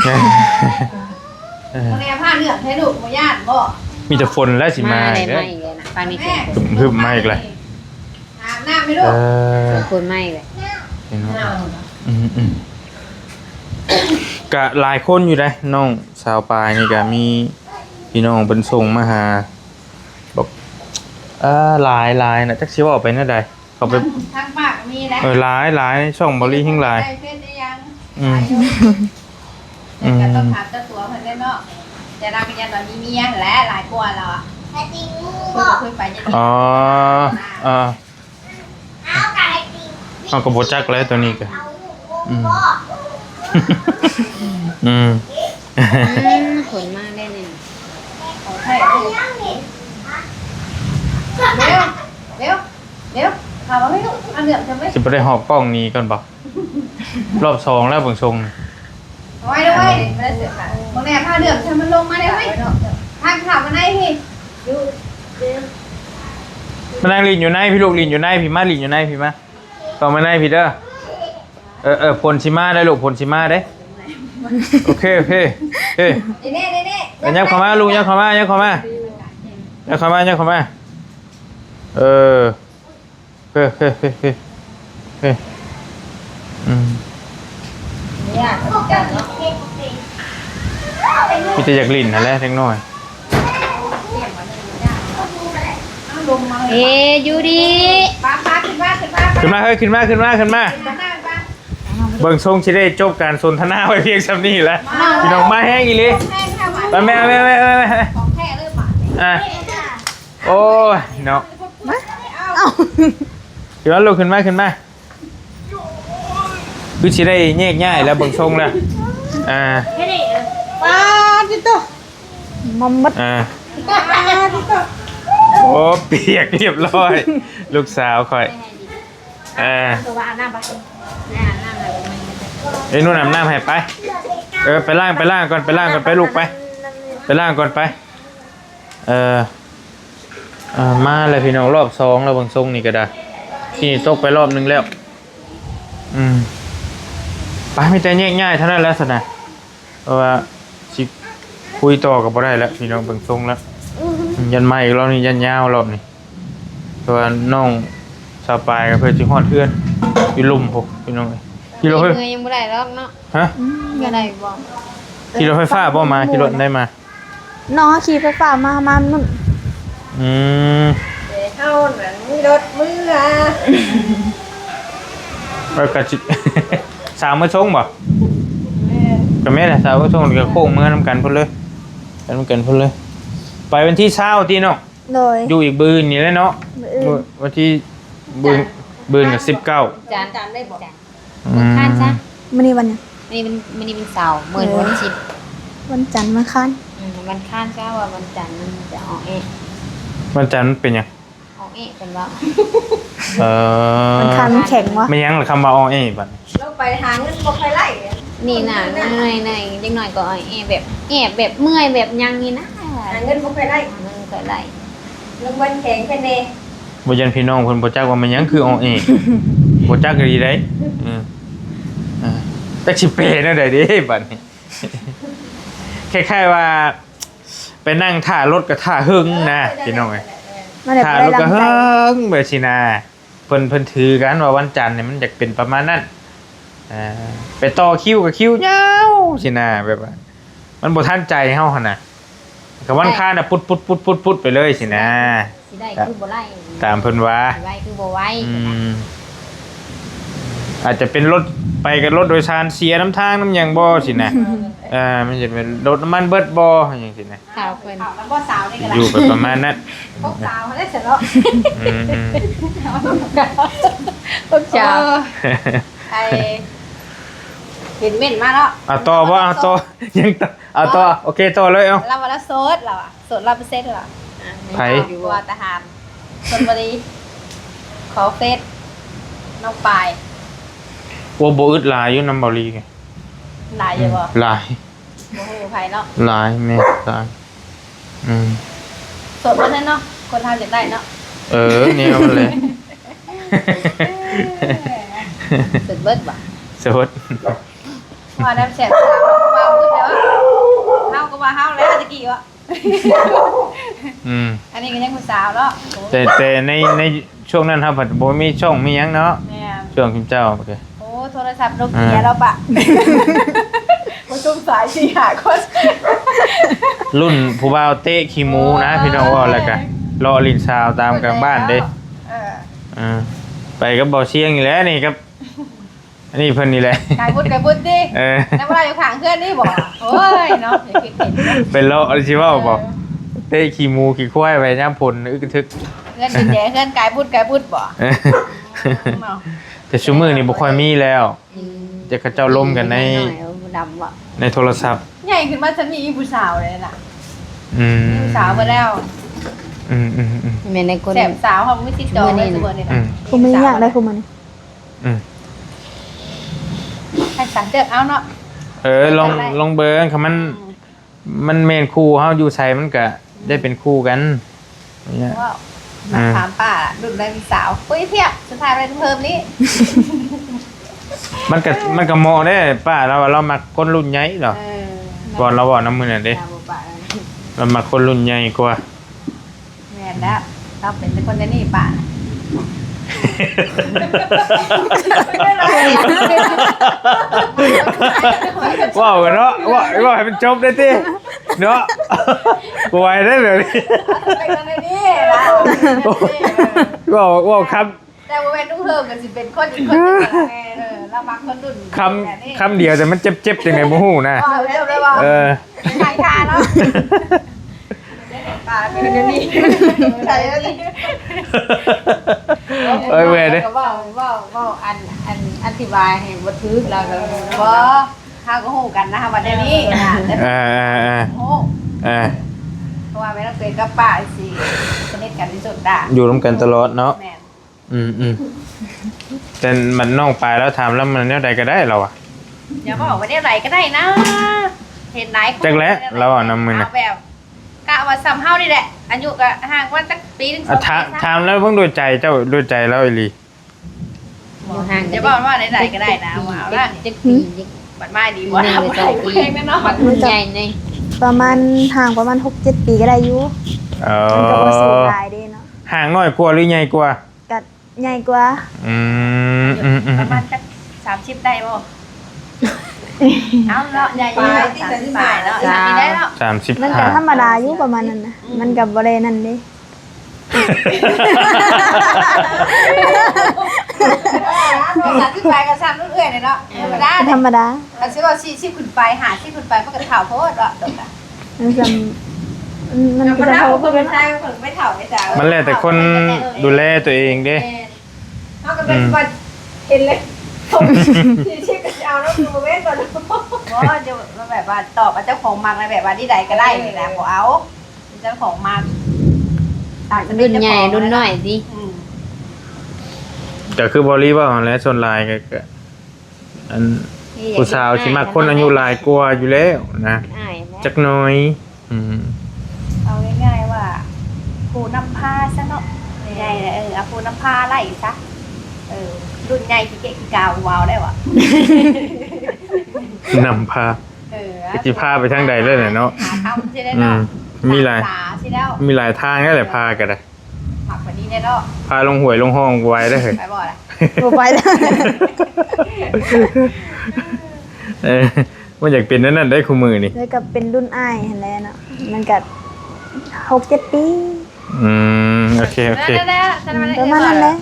ເອີ ບໍ່ໄດ້ພາເລື່ອງໃຫ້ລູກ ບໍ່ຢ້ານບໍ່? ມີແຕ່ຝົນແລ້ວຊິມາ ມາແລ້ວ ເດີ ມາອີກແລ້ວນະ ຟັງນີ້ ແມ່ ຮຶບ ມາອີກແລ້ວ. ອາບນ້ຳໃຫ້ລູກ ເອີ ຝົນມາອີກແລ້ວ. ເຫັນບໍ່? ອືມ ອືມ ກະຫຼາຍຄົນຢູ່ເດ້ ນ້ອງສາວປາຍນີ້ ກະມີພີ່ນ້ອງເພິ່ນສົ່ງມາຫາ ບອກ ເອີ ຫຼາຍ ຫຼາຍນະ ຈັກຊິເວົ້າໄປແນວໃດ. ເຂົ້າໄປ ທາງປາກມີແຫຼະ ເອີ ຫຼາຍ ຫຼາຍ ຊ່ອງເບົາລີແຮງຫຼາຍ. ໃສ່ເຟສໄດ້ຍັງ? ອືມ ອືມ ແຕ່ກໍຕ້ອງຖາມເຈົ້າຕົວເພິ່ນເດ້ເນາະ ແຕ່ລາວກໍຢ້ານວ່າມີເມຍຫັ້ນແຫຼະ ຫຼາຍກວ່າລາວອະ. ຄຸຍໄປ ຄຸຍໄປ ອໍ ເອີ ເຮົາກໍບໍ່ຈັກແຫຼະໂຕນີ້ກໍ ອືມ ອືມ ອືມ ຂົນມາແລ້ວນີ້ ຂອງແທ້ເດ້. ເບວ ເບວ ເດວ ເຂົ້າມາເລີຍລູກ ເອົາເລື່ອງເທິງເລີຍ. ຊິບໍ່ໄດ້ຫອບກ້ອງໜີກ່ອນບໍ່? ຮອບສອງແລ້ວເບິ່ງຊົງ. ເອົາໄວ້ເດີເວີຍ ບໍ່ໄດ້ເສຍຄ່າ. ບັກແໜ່ພາເລື່ອງໃຫ້ມັນລົງມາເດ້ເວີຍ. ທາງເຂົ້າມາໃນພີ້ ມານັ່ງຫຼິ້ນຢູ່ໃນພີ້ລູກ ຫຼິ້ນຢູ່ໃນພີ້ ມາຫຼິ້ນຢູ່ໃນພີ້ ມາ ເຂົ້າມາໃນພີ້ເດີ. ເອີ ເອີ ຝົນຊິມາໄດ໋ລູກ ຝົນຊິມາເດ້. ໂອເຄ ໂອເຄ ເອີ ນີ້ໆໆ ເອີ ຍັບເຂົ້າມາລູກ ຍັບເຂົ້າມາ ຍັບເຂົ້າມາ ຍັບເຂົ້າມາ ຍັບເຂົ້າມາ. ເອີ ເອີ ເອີ ເອີ ອືມ ມີແຕ່ຢາກຫຼິ້ນຫັ້ນແຫຼະເດັກນ້ອຍ. ເອ ຢູ່ດີ ຂຶ້ນມາ ຂຶ້ນມາ ເຮີ້ຍ ຂຶ້ນມາ ຂຶ້ນມາ ຂຶ້ນມາ. ເບິ່ງຊົງຊິໄດ້ຈົບການສົນທະນາໄວ້ພຽງສ່ຳນີ້ແຫຼະ ພີ່ນ້ອງ. ມາແຮງອີ່ຫຼີ ໄປແມ່ ແມ່ ແມ່ ແມ່ ອ່າ ໂອ້ຍເນາະ ມາ ເອົ້າ ຂຶ້ນມາລູກ ຂຶ້ນມາ ຂຶ້ນມາ. ຄືຊິໄດ້ແຍກຍ້າຍແລ້ວ ເບິ່ງຊົງແລ້ວ ອ່າ ປາດຕິໂຕ ມາໝົດ ອ່າ ປາດຕິໂຕ. ໂອ້ ປຽກຮຽບຮ້ອຍ ລູກສາວຂ້ອຍ. ເອີ ເອີ ນຸ່ນອາບນ້ຳໃຫ້ໄປ. ເອີ ໄປລ້າງ ໄປລ້າງກ່ອນ ໄປລ້າງກ່ອນ ໄປລູກ ໄປ ໄປລ້າງກ່ອນ ໄປ. ເອີ ເອີ ມາແລ້ວພີ່ນ້ອງ ຮອບສອງແລ້ວ ເບິ່ງຊົງນີ້ກໍໄດ້ ທີ່ຕົກໄປຮອບໜຶ່ງແລ້ວ. ອືມ ໄປ ມີແຕ່ແຍກຍ້າຍເທົ່ານັ້ນແຫຼະຊັ້ນນະ. ເພາະວ່າຊິຄຸຍຕໍ່ກໍບໍ່ໄດ້ແລ້ວພີ່ນ້ອງ ເບິ່ງຊົງແລ້ວ. ອືມ ຢ້ານມາອີກ ຮອບນີ້ຢ້ານຍາວ ຮອບນີ້. ເພາະວ່ານ້ອງສາວປາຍກໍເພື່ອຊິຮອດເຮືອນຢູ່ລຸ່ມພຸ້ນພີ່ນ້ອງເອີຍ. ຂີ່ລົດໄຟ ເມື່ອຍຍັງບໍ່ໄດ້ດອກເນາະ. ຮະ? ອືມ ບໍ່ໄດ້ບໍ່? ຂີ່ລົດໄຟຟ້າບໍ່ມາ? ຂີ່ລົດໄດ້ມາ? ນ້ອງເຮົາຂີ່ໄຟຟ້າມາ ມາໜຸ່ນ. ອືມ ເຮົານັ້ນມີລົດເມືອ. ເອີ ກະຊິ ສາວມາສົ່ງບໍ່? ແມ່ນ ກະແມ່ນແຫຼະ ສາວມາສົ່ງ ກະໂຄ້ງເມືອນຳກັນພຸ້ນເລີຍ ໄປນຳກັນພຸ້ນເລີຍ. ໄປວັນທີຊາວຕິເນາະ? ໂດຍ ຢູ່ອີກມື້ອື່ນນີ້ແຫຼະເນາະ. ມື້ອື່ນ ມື້ວັນທີ ມື້ ມື້ອື່ນກະສິບເກົ້າ ຈັນ ວັນຈັນໄດ້ບໍ່? ວັນອັງຄານຊະ. ມື້ນີ້ວັນຫຍັງ? ມື້ນີ້ວັນ ມື້ນີ້ວັນເສົາ ມື້ອື່ນວັນສິບ. ວັນຈັນ ວັນອັງຄານ. ອືມ ວັນອັງຄານຊະ ວ່າວັນຈັນມັນຈະອອແອ. ວັນຈັນມັນເປັນຫຍັງ? ອອແອເພິ່ນເວົ້າ. ເອີ ວັນອັງຄານມັນແຂງວະ. ແມ່ນຫຍັງລະຄຳວ່າອອແອບັດນີ້? ລົງໄປຫາເງິນບໍ່ຄ່ອຍໄດ້. ນີ້ນະ ເມື່ອຍໆ ຈັກໜ້ອຍກໍອອແອ ແບບແອບ ແບບເມື່ອຍ ແບບຫຍັງນີ້ນະ. ຫາເງິນບໍ່ຄ່ອຍໄດ້ ຫາເງິນບໍ່ຄ່ອຍໄດ້. ລົງວັນແຂງແທ້ແນ່. ບໍ່ຢ້ານພີ່ນ້ອງເພິ່ນບໍ່ຈັກວ່າແມ່ນຫຍັງຄືອອແອ ບໍ່ຈັກອີ່ຫຼີໃດ໋. ເອີ ເອີ ຈັກຊິແປແນວໃດເດ້ບັດນີ້. ຄ້າຍໆວ່າໄປນັ່ງຖ້າລົດກໍຖ້າເຫິງນະ ເອີ ພີ່ນ້ອງເອີຍ. ຖ້າລົດກໍເຫິງແບບຊີ້ນະ. ເພິ່ນ ເພິ່ນຖືກັນວ່າວັນຈັນນີ້ມັນຢາກເປັນປະມານນັ້ນ. ເອີ ໄປຕໍ່ຄິວກໍຄິວຍາວຊີ້ນະ ແບບວ່າມັນບໍ່ທັນໃຈເຮົາຫັ້ນນະ. ກະວັນອັງຄານນະ ປຸດໆໆໆໄປເລີຍຊີ້ນະ. ຊິໄດ້ຄືບໍ່ໄດ້ ຕາມເພິ່ນວ່າ ຊິໄດ້ຄືບໍ່ໄວ. ອືມ ອາດຈະເປັນລົດໄປກັບລົດໂດຍສານເສຍນຳທາງນຳຫຍັງບໍ່ຊີ້ນະ. ເອີ ມັນຈະເປັນລົດນ້ຳມັນເບິດບໍ່ຫຍັງຊີ້ນະ. ສາວເພິ່ນ ຢູ່ໄປປະມານນັ້ນ ພວກສາວເດ້ຊັ້ນເນາະ. ອືມໆ ພວກສາວ ເອີ ໄອ້ ເຫັນເມັ້ນມາເນາະ. ເອົາຕໍ່ບໍ່? ເອົາຕໍ່ ຍັງຕໍ່ ເອົາຕໍ່ ໂອເຄ ຕໍ່ເລີຍ. ເອົາ ລາວວ່າລາວໂສດ ລາວວ່າໂສດຮ້ອຍເປີເຊັນລາວ. ໃຜ? ຢູ່ວ່າທະຫານຊົນບຸລີ. ຂໍເຟສນ້ອງປາຍ. ໂອ້ ບໍ່ອຶດຫຼາຍຢູ່ນຳເບົາລີ. ຫຼາຍຢູ່ບໍ່? ອືມ ຫຼາຍ ບໍ່ຮູ້ໃຜເນາະ. ຫຼາຍ ແມ່ນ ຫຼາຍ. ອືມ ໂສດເບິດແລ້ວເນາະ ຄົນເຮົາຢາກໄດ້ເນາະ. ເອີ ແນວນັ້ນແຫຼະ ສົດເບິດບໍ່? ສົດ ວ່ານຳແຊບສາວເຮົາກໍວ່າເບິດແລ້ວ ເຮົາກໍວ່າເຮົາແລ້ວຕະກີ້ວ່າ ອືມ ອັນນີ້ກໍຍັງຜູ້ສາວເນາະ ໂອ້ ແຕ່ ແຕ່ໃນ ໃນຊ່ວງນັ້ນເຮົາພັດບໍ່ມີຊ່ອງມີຫຍັງເນາະ ແມ່ນ ຊ່ວງເຈົ້າ ໂອ້ ໂທລະສັບໂນເກຍ ອ່າ ລາວປະ ປະຊຸມສາຍສີ່ຫ້າຄົນ ລຸ້ນຜູ້ບ່າວເຕະຂີ້ໝູນະ ໂອ້ຍ ພີ່ນ້ອງ ເວົ້າແລ້ວກະເລາະຫຼິ້ນສາວຕາມກາງບ້ານເດ້ ເອີ ອ່າ ໄປກັບບໍ່ຊຽງນີ້ແຫຼະ ນີ້ກັບ ອັນນີ້ເພິ່ນນີ້ແຫຼະ ກາຍບຸນ ກາຍບຸນຕິ ເອີ ແຕ່ວ່າຢູ່ຂ້າງເຮືອນນີ້ບໍ ໂອ້ຍເນາະ ຢ່າຄິດເຫັນເນາະ ໄປເລາະຊິເວົ້າບໍ ເອີ ເຕະຂີ້ໝູຂີ້ຄວາຍໄປຍາມຝົນອຶກກະທຶກ ເຮືອນດິນແດງ ເຮືອນກາຍບຸນ ກາຍບຸນບໍ ເອີ ເນາະ ແຕ່ຊຸມື້ນີ້ບໍ່ຄ່ອຍມີແລ້ວ ອືມ ແຕ່ເຂົາເຈົ້າລົມກັນໃນ ໃນໂທລະສັບ ໃຫຍ່ຂຶ້ນມາຊັ້ນນີ້ມີຜູ້ສາວເລີຍນະ ອືມ ມີຜູ້ສາວເບິດແລ້ວ ອືມໆໆ ແມ່ນໃນຄົນ ແຊບສາວເຮົາບໍ່ມີຕິດຕໍ່ເລີຍ ຊຸມື້ນີ້ນະ ຊຸມື້ນີ້ນະ ອືມ ຜູ້ມີຫຍັງໄດ້ ມີສາວ ຄູ່ມື້ນີ້ ອືມ ໃຫ້ສາເລືອກເອົາເນາະ ເອີ ລອງ ເລືອກເອົາໄດ້ ລອງເບິ່ງ ຄັນມັນ ອືມ ມັນແມ່ນຄູ່ເຮົາຢູ່ໃສ ມັນກະໄດ້ເປັນຄູ່ກັນ ເນຍ ວ້າວ ອ່າ ມາຖາມປ້າ ລຸ້ນໃດມີສາວ ຄຸຍທຽບ ສຸດທ້າຍໄດ້ເພີ່ມນີ້ ມັນກະ ມັນກະເໝາະເດ້ ປ້າລາວວ່າລາວມັກຄົນລຸ້ນໃຫຍ່ເນາະ ເອີ ບ່ອນລາວເວົ້ານຳມື້ນັ້ນເດ້ ລາວບໍ່ປະ ລາວມັກຄົນລຸ້ນໃຫຍ່ກວ່າ ແມ່ນແລ້ວ ລາວເປັນແຕ່ຄົນແນວນີ້ປະ ເວົ້າກັນເນາະ ເວົ້າ ເວົ້າໃຫ້ມັນຈົບໄດ້ຕິເນາະ ບໍ່ໄຫວເດ້ແບບນີ້ ເປັນຄົນແນວນີ້ລາວ ເວົ້າ ເວົ້າຄຳ ແຕ່ບໍ່ແມ່ນລຸງເຮີມກໍຊິເປັນຄົນອີກຄົນໜຶ່ງ ເອີ ລາວມັກຄົນລຸ້ນ ຄຳ ແບບນີ້ ຄຳດຽວແຕ່ມັນເຈັບໆ ຈັ່ງໃດບໍ່ຮູ້ນະ ເວົ້າແລ້ວ ເອີ ທາງຄາເນາະ ປາເປັນແນວນີ້ ໃສ່ແລ້ວນີ້ ເອີຍ ເມື່ອຍເດ້ ກໍເວົ້າ ເວົ້າ ເວົ້າອັນ ອັນ ອະທິບາຍໃຫ້ບໍ່ຖືກ ລາວກໍບໍ່ ເຮົາກໍຮູ້ກັນນະ ເຮົາວ່າແນວນີ້ນະ ເອີ ເອີ ເອີ ຮູ້ ເອີ ເພາະວ່າແມ່ນ້ອງເຕຍກັບປ້າຊິສະໜິດກັນທີ່ສຸດນະ ຢູ່ນຳກັນຕະຫຼອດເນາະ ແມ່ນ ອືມໆ ແຕ່ມັນນ້ອງປາຍລາວຖາມລາວມັນແນວໃດກໍໄດ້ລາວວ່າ ຢ່າບອກວ່າແນວໃດກໍໄດ້ນະ ເຫັນຫຼາຍຄົນ ຈັກແຫຼະ ລາວເວົ້ານຳມື້ນະ ເອົາແບບ ກະວ່າສ່ຳເຮົານີ້ແຫຼະ ອາຍຸກະຫ່າງກັນຈັກປີໜຶ່ງ ອ່ະ ສອງ ຖາມ ສາມ ຖາມລາວເບິ່ງດ້ວຍໃຈເຈົ້າ ດ້ວຍໃຈລາວອີ່ຫຼີ ບໍ່ຫ່າງກັນ ຢ່າບອກວ່າໃດໆກໍໄດ້ນະ ວ່າເອົາລະ ຈັກປີ ບັດມາດີບໍ່ ໜຶ່ງ ລາວບໍ່ໄດ້ ສອງປີ ແພງແນ່ນອນ ມັນໃຫຍ່ນີ້ ປະມານ ຫ່າງປະມານຫົກເຈັດປີກໍໄດ້ຢູ່ ເອີ ມັນກໍບໍ່ສູງຫຼາຍເດ້ເນາະ ຫ່າງນ້ອຍກວ່າ ຫຼື ໃຫຍ່ກວ່າ? ກະໃຫຍ່ກວ່າ ອືມ ອືມໆໆ ປະມານຈັກສາມສິບໄດ້ບໍ່? ເອົາເນາະ ໃຫຍ່ຢູ່ ສາມສິບປາຍເນາະ ສາມສິບໄດ້ເນາະ ສາມສິບ ມັນກະທຳມະດາຢູ່ປະມານນັ້ນນະ ອືມ ມັນກະບໍ່ໄດ້ນັ້ນເດ້ ສາມສິບປາຍກໍສ່ຳເອື້ອຍເນາະ ທຳມະດາ ທຳມະດາ ຄັນຊິເວົ້າສີ່ສິບຂຶ້ນໄປ ຫ້າສິບຂຶ້ນໄປ ມັນກໍເຖົ້າໂພດເນາະ ມັນສ່ຳ ມັນ ມັນກໍເຖົ້າ ຜູ້ຊາຍເພິ່ນໄປເຖົ້າໄປສາວ ມັນແລ້ວແຕ່ຄົນດູແລຕົວເອງເດ້ ແມ່ນ ເຮົາກໍແບບ ອືມ ວ່າເຫັນເລີຍ ສີ່ສິບກໍຊິເອົາເນາະ ຄືບໍ່ແມ່ນບໍ່ເນາະ ບໍ່ ຈະ ແບບວ່າຕອບວ່າເຈົ້າຂອງມັກນະ ແບບວ່ານີ້ໃດກໍໄດ້ນີ້ນະ ບໍ່ເອົາ ເຈົ້າຂອງມັກ ຕ່າງຈະເປັນເຈົ້າຂອງ ລຸ້ນໃຫຍ່ລຸ້ນນ້ອຍຕິ ອືມ ກໍຄືບໍ່ລີເວົ້າຫັ້ນແຫຼະ ສ່ວນຫຼາຍກໍ ກໍ ອັນ ຜູ້ສາວຊິມັກຄົນອາຍຸຫຼາຍກວ່າຢູ່ແລ້ວນະ ອາຍແຫຼະ ຈັກໜ້ອຍ ອືມ ເອົາງ່າຍໆວ່າ ຜູ້ນຳພາຊະເນາະ ໃຫຍ່ແລ້ວ ເອີ ເອົາຜູ້ນຳພາໄລ່ຊະ ເອີ ລຸ້ນໃຫຍ່ຂີ້ເກະຂີ້ກາວ ເວົ້າໄດ້ຫວາ ນຳພາ ເອີ ກໍຊິພາໄປທາງໃດແລ້ວແຫຼະເນາະ ຫາທຳຊິໄດ້ເນາະ ອືມ ມີຫຼາຍ ມີຫຼາຍທາງແລ້ວແຫຼະ ພາກໍໄດ້ ມັກກວ່ານີ້ແນ່ເນາະ ພາລົງຫ້ວຍລົງຮ່ອງບໍ່ໄຫວເດີ້ ໄປບໍ່ລະ ບໍ່ໄປລະ ເອີ ມັນຢາກເປັນແນວນັ້ນໄດ໋ ຄູ່ມື້ນີ້ ແລ້ວກໍເປັນລຸ້ນອ້າຍຫັ້ນແຫຼະເນາະ ມັນກໍຫົກເຈັດປີ ອືມ ໂອເຄ ໂອເຄ ປະມານນັ້ນແຫຼະ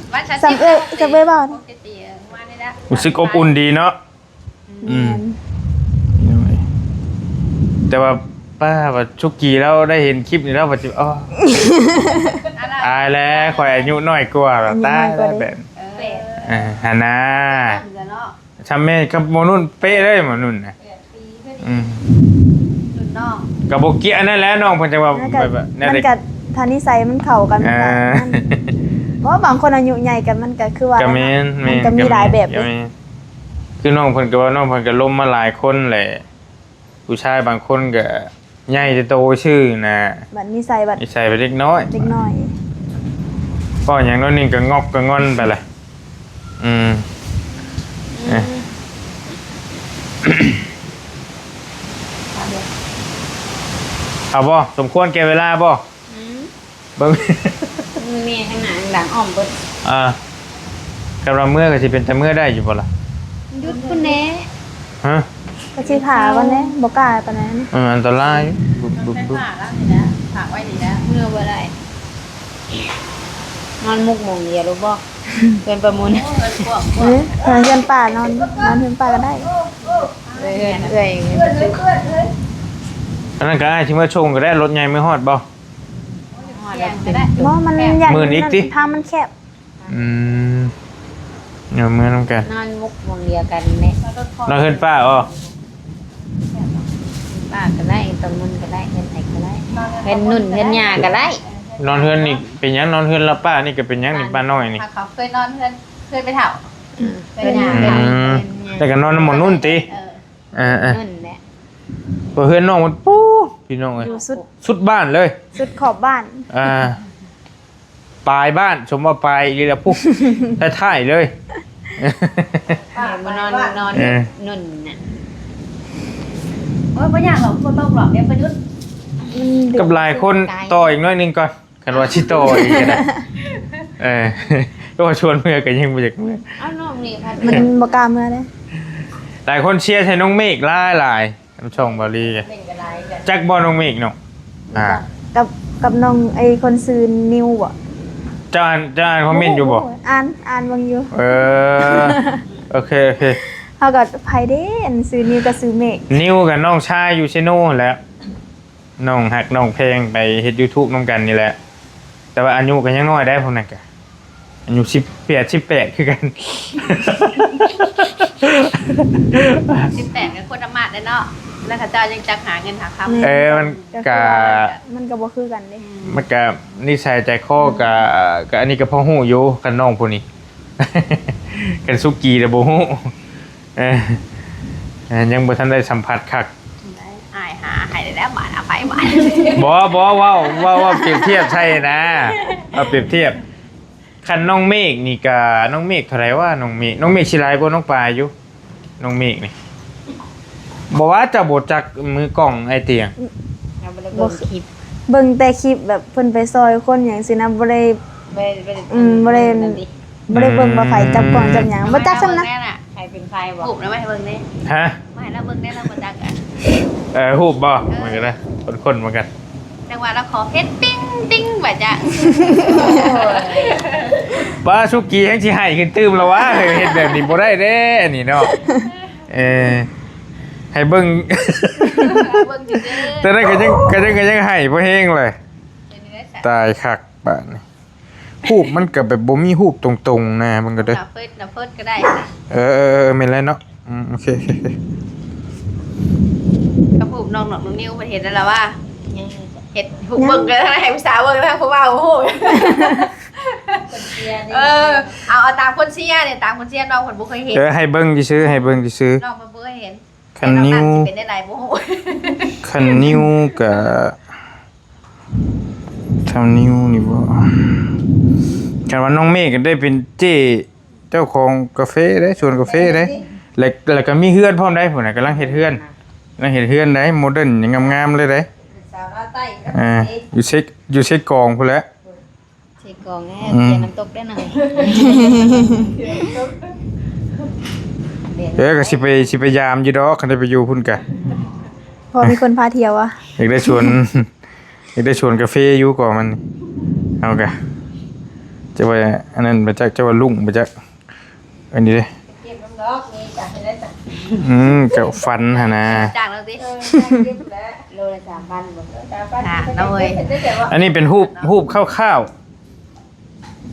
ສ່ຳເອື້ອຍ ສ່ຳເອື້ອຍເວົ້າ ຫົກເຈັດປີ ເອີ ປະມານນີ້ແຫຼະ ຮູ້ສຶກອົບອຸ່ນດີເນາະ ອືມ ແມ່ນ ແຕ່ວ່າປ້າວ່າສຸກີລາວໄດ້ເຫັນຄລິບນີ້ລາວວ່າຊິ ອໍ ອາຍແລ້ວ ຂ້ອຍອາຍຸນ້ອຍກວ່າ ອາຍຸນ້ອຍກວ່າ ຕາຍແລ້ວແບບ ເອີ ເອີ ຫັ້ນນາ ສ່ຳແມ່ກັບໝໍນຸ່ນເປະເລີຍ ໝໍນຸ່ນນະ ອືມ ລຸ້ນນ້ອງ ກໍບໍ່ກ່ຽວອັນນັ້ນແຫຼະ ນ້ອງເພິ່ນຈັ່ງວ່າ ແບບວ່າ ມັນກໍ ຖ້ານິໄສມັນເຂົ້າກັນ ເອີ ມັນກໍ ເພາະວ່າບາງຄົນອາຍຸໃຫຍ່ກັນ ມັນກໍຄືວ່າ ກໍແມ່ນ ມັນກໍມີຫຼາຍແບບເດ້ ຄືນ້ອງເພິ່ນກໍວ່າ ນ້ອງເພິ່ນກໍລົມມາຫຼາຍຄົນແຫຼະ ຜູ້ຊາຍບາງຄົນກໍໃຫຍ່ແຕ່ໂຕຊື່ນະ ບັດນິໄສບັດ ນິໄສບັດເດັກນ້ອຍ ເດັກນ້ອຍ ເວົ້າຫຍັງໜ້ອຍໜຶ່ງກໍງອກກໍງອນໄປລະ. ອືມ ເອີ ເອົາບໍ່? ສົມຄວນແກ່ເວລາບໍ່? ອືມ ເບິ່ງ ມີທາງໜ້າທາງຫຼັງອ້ອມເບິດ. ອ່າ ຄັນວ່າເມືອກໍຊິເປັນຕາເມືອໄດ້ຢູ່ບໍ່ລະ? ຢຸດພຸ້ນແດ່. ຮະ? ກໍຊິຖ້າກ່ອນແດ່ ບໍ່ກ້າປານໃດ. ເອີ ອັນຕະລາຍ. ບຸບ ບຸບ ບຸບ. ຝາກລະນີ້ແຫຼະ ຝາກໄວ້ນີ້ແຫຼະ ເມືອບໍ່ໄດ້. ນອນມຸກໝ່ອງດຽວໂລດບໍ່? ເພື່ອນປະມູນ. ໂອ້ ເຮືອນກວ້າງ ເອີ ເຮືອນປ້ານອນ ນອນເຮືອນປ້າກໍໄດ້. ເອີ ເຮືອນເອື້ອຍ ເຮືອນປະຈຸ. ອັນນັ້ນກໍອ້າຍຊິມາສົ່ງກໍໄດ້ ລົດໃຫຍ່ມາຮອດບໍ່? ຮອດແລ້ວ. ບໍ່ ມັນຢ້ານ ມື່ນອີກຕິ ທາງມັນແຄບ. ອືມ ເອົາເມືອນຳກັນ ນອນມຸກໝ່ອງດຽວກັນນີ້ແຫຼະ. ນອນເຮືອນປ້າບໍ່? ປ້າກໍໄດ້ ຕາມຸນກໍໄດ້ ເຮືອນໃຜກໍໄດ້ ເຮືອນນຸ່ນເຮືອນຍ່າກໍໄດ້. ນອນເຮືອນນີ້ເປັນຫຍັງ? ນອນເຮືອນລາວປ້ານີ້ກໍເປັນຫຍັງນີ້? ປ້ານ້ອຍນີ້ ເຂົາເຄີຍນອນເຮືອນ ເຮືອນໄປເຖົ້າ. ອືມ ເຮືອນຍ່າ. ອືມ ແຕ່ກໍນອນນຳໝໍນຸ່ນຕິ? ເອີ ເອີໆ ນຸ່ນແຫຼະ. ເພາະເຮືອນນ້ອງມັນປູ້ ພີ່ນ້ອງເອີຍ ຢູ່ສຸດ ສຸດບ້ານເລີຍ ສຸດຂອບບ້ານ. ອ່າ ປາຍບ້ານ ສົມວ່າປາຍອີ່ຫຼີລະພຸ້ນ ທ້າຍໆເລີຍ. ມານອນ ເອີ ນອນນຸ່ນນະ. ໂອ້ຍ ບໍ່ຍາກດອກ ບໍ່ຕ້ອງຫຼອກ ດຽວປະຍຸດ ມັນ ກັບຫຼາຍຄົນ ກາຍ ຕໍ່ອີກໜ້ອຍໜຶ່ງກ່ອນ ຄັນວ່າຊິຕໍ່ອີກກໍໄດ້. ເອີ ກໍວ່າຊວນເມືອກໍຍັງບໍ່ຢາກເມືອ. ເອົານ້ອງນີ້ພັດ ມັນບໍ່ກ້າເມືອເດ້. ຫຼາຍຄົນເຊຍໃສ່ນ້ອງເມກຫຼາຍໆ. ນຳຊ່ອງເບົາລີ ເມັນກໍຫຼາຍກັນ. ຈັກບໍ່ນ້ອງເມກເນາະ? ອ່າ ກັບ ກັບນ້ອງໄອ້ຄົນຊື່ນິວບໍ? ເຈົ້າອ່ານ ເຈົ້າອ່ານຄອມເມັນຢູ່ບໍ? ໂອ້ ອ່ານ ອ່ານເບິ່ງຢູ່. ເອີ ໂອເຄ ໂອເຄ. ເຮົາກໍ ໃຜເດ້ ອັນຊື່ນິວກັບຊື່ເມກ? ນິວກັບນ້ອງຊາຍຢູ່ເຊໂນຫັ້ນແຫຼະ ນ້ອງຮັກນ້ອງແພງ ໄປເຮັດຢູທູບນຳກັນນີ້ແຫຼະ. ແຕ່ວ່າອາຍຸກໍຍັງນ້ອຍໄດ໋ ພວກນັ້ນກະ ອາຍຸສິບແປດ ສິບແປດຄືກັນ. ສິບແປດກໍຄົນອຳມາດແລ້ວເນາະ ແລ້ວເຂົາເຈົ້າຍັງຈັກຫາເງິນຫາຄຳ. ເອີ ມັນກະ ມັນກໍບໍ່ຄືກັນເດ້. ອືມ ມັນກະນິໄສໃຈຄໍ ອືມ ກະ ກະອັນນີ້ກໍພໍຮູ້ຢູ່ ຄັນນ້ອງຜູ້ນີ້ ຄັນສຸກີແລ້ວບໍ່ຮູ້. ເອີ ຍັງບໍ່ທັນໄດ້ສຳຜັດຄັກ. ອ້າຍຫາໃຫ້ແລ້ວບາດ ເອົາໄປບາດ. ບໍ່ ບໍ່ ເວົ້າ ເວົ້າ ເວົ້າປຽບທຽບໃສ່ນະ ເອົາປຽບທຽບ. ຄັນນ້ອງເມກນີ້ກະ ນ້ອງເມກເທົ່າໃດວະ? ນ້ອງເມກ ນ້ອງເມກຊິຫຼາຍກວ່ານ້ອງປາຍຢູ່ ນ້ອງເມກນີ້. ບໍ່ວ່າເຈົ້າບໍ່ຈັກມືກ້ອງອ້າຍຕຽງ. ເຮົາບໍ່ໄດ້ເບິ່ງຄລິບ ເບິ່ງແຕ່ຄລິບແບບເພິ່ນໄປຊ່ອຍຄົນຫຍັງຊີ້ນະ ບໍ່ໄດ້ ບໍ່ໄດ້ ບໍ່ໄດ້ ອືມ ບໍ່ໄດ້ ບໍ່ໄດ້ເບິ່ງວ່າໃຜຈັບກ້ອງ ອືມ ຈັບຫຍັງ ບໍ່ຈັກຊ້ຳນະ. ໃຜເປັນໃຜບໍ? ຮູບນະ ມາໃຫ້ເບິ່ງແດ່. ຮະ? ມາໃຫ້ລາວເບິ່ງແດ່ ລາວບໍ່ຈັກກະ. ເອີ ຮູບບໍ? ເອີ ມັນກໍໄດ້ ຄົ້ນໆ ມັນກໍ ຈັ່ງວ່າລາວຂໍເຮັດຕິງຕິງວ່າຈະ ປ້າ ສຸກີແຮງຊິໃຫ້ຂຶ້ນຕື່ມລະວະ ເຮັດແບບນີ້ບໍ່ໄດ້ເດ້ ອັນນີ້ເນາະ. ເອີ ໃຫ້ເບິ່ງ ເບິ່ງຊື່ໆ ແຕ່ນັ້ນກໍຍັງ ກໍຍັງ ກໍຍັງໃຫ້ບໍ່ແຮງເລີຍ. ຕາຍຄັກບາດນີ້. ຮູບມັນກໍແບບບໍ່ມີຮູບຕົງໆນະ ມັນກໍເດີ ໜ້າເຟສ ໜ້າເຟສກໍໄດ້. ເອີ ເອີ ເອີ ແມ່ນແລ້ວເນາະ. ອືມ ໂອເຄ ໂອເຄ ໂອເຄ. ກັບຮູບນ້ອງ ນ້ອງ ນ້ອງນິວເພິ່ນເຮັດແລ້ວລະວ່າ ເຮັດຮູບເບິ່ງກໍໄດ້ ໃຫ້ຜູ້ສາວເບິ່ງ ທາງຜູ້ບ່າວບໍ່ຮູ້. ເອີ ເອົາ ເອົາຕາມຄົນເຊຍນີ້ ຕາມຄົນເຊຍ ນ້ອງເພິ່ນບໍ່ເຄີຍເຫັນ. ເອີ ໃຫ້ເບິ່ງຊື່ໆ ໃຫ້ເບິ່ງຊື່ໆ ນ້ອງເພິ່ນບໍ່ເຄີຍເຫັນ. ຄັນນິວ ແຕ່ນ້ອງນັດຊິເປັນແນວໃດບໍ່ຮູ້. ຄັນນິວກະ ຄັນນິວນີ້ບໍ່ ຄັນວ່ານ້ອງເມກກໍໄດ້ເປັນເຈ້ເຈົ້າຂອງກາເຟເດ້ ສວນກາເຟເດ້. ແລ້ວ ແລ້ວກໍມີເຮືອນພ້ອມໄດ໋ ພຸ້ນນະ ກຳລັງເຮັດເຮືອນ ກຳລັງເຮັດເຮືອນໄດ໋ ໂມເດີນງາມໆເລີຍໄດ໋. ເອີ ຢູ່ເຊ ຢູ່ເຊກອງພຸ້ນແຫຼະ. ເຊກອງແທ້ ອືມ ເຊຍນ້ຳຕົກເດ້ນະ. ເອີ ກໍຊິໄປ ຊິໄປຢາມຢູ່ດອກ ຄັນໄດ້ໄປຢູ່ພຸ້ນກະ ພໍມີຄົນພາທ່ຽວວະ. ຢາກໄດ້ສວນ ຢາກໄດ້ສວນກາເຟຢູ່ກໍມັນ ເຮົາກະ ຈະວ່າອັນນັ້ນບໍ່ຈັກ ຈະວ່າລຸ້ງບໍ່ຈັກ. ອັນນີ້ເດ້ ເກັບນ້ຳດອກນີ້ກະເຮັດໄດ້ຈ້ະ. ອືມ ເຈົ້າຝັນຫັ້ນນະ ຈ້າງແລ້ວຕິ. ເອີ ຈ້າງເກັບແລ້ວ ໂລລະສາມພັນບໍ່? ໂລລະສາມພັນ ອ່າ ໂດຍ. ອັນນີ້ເປັນຮູບ ຮູບຄ່າວ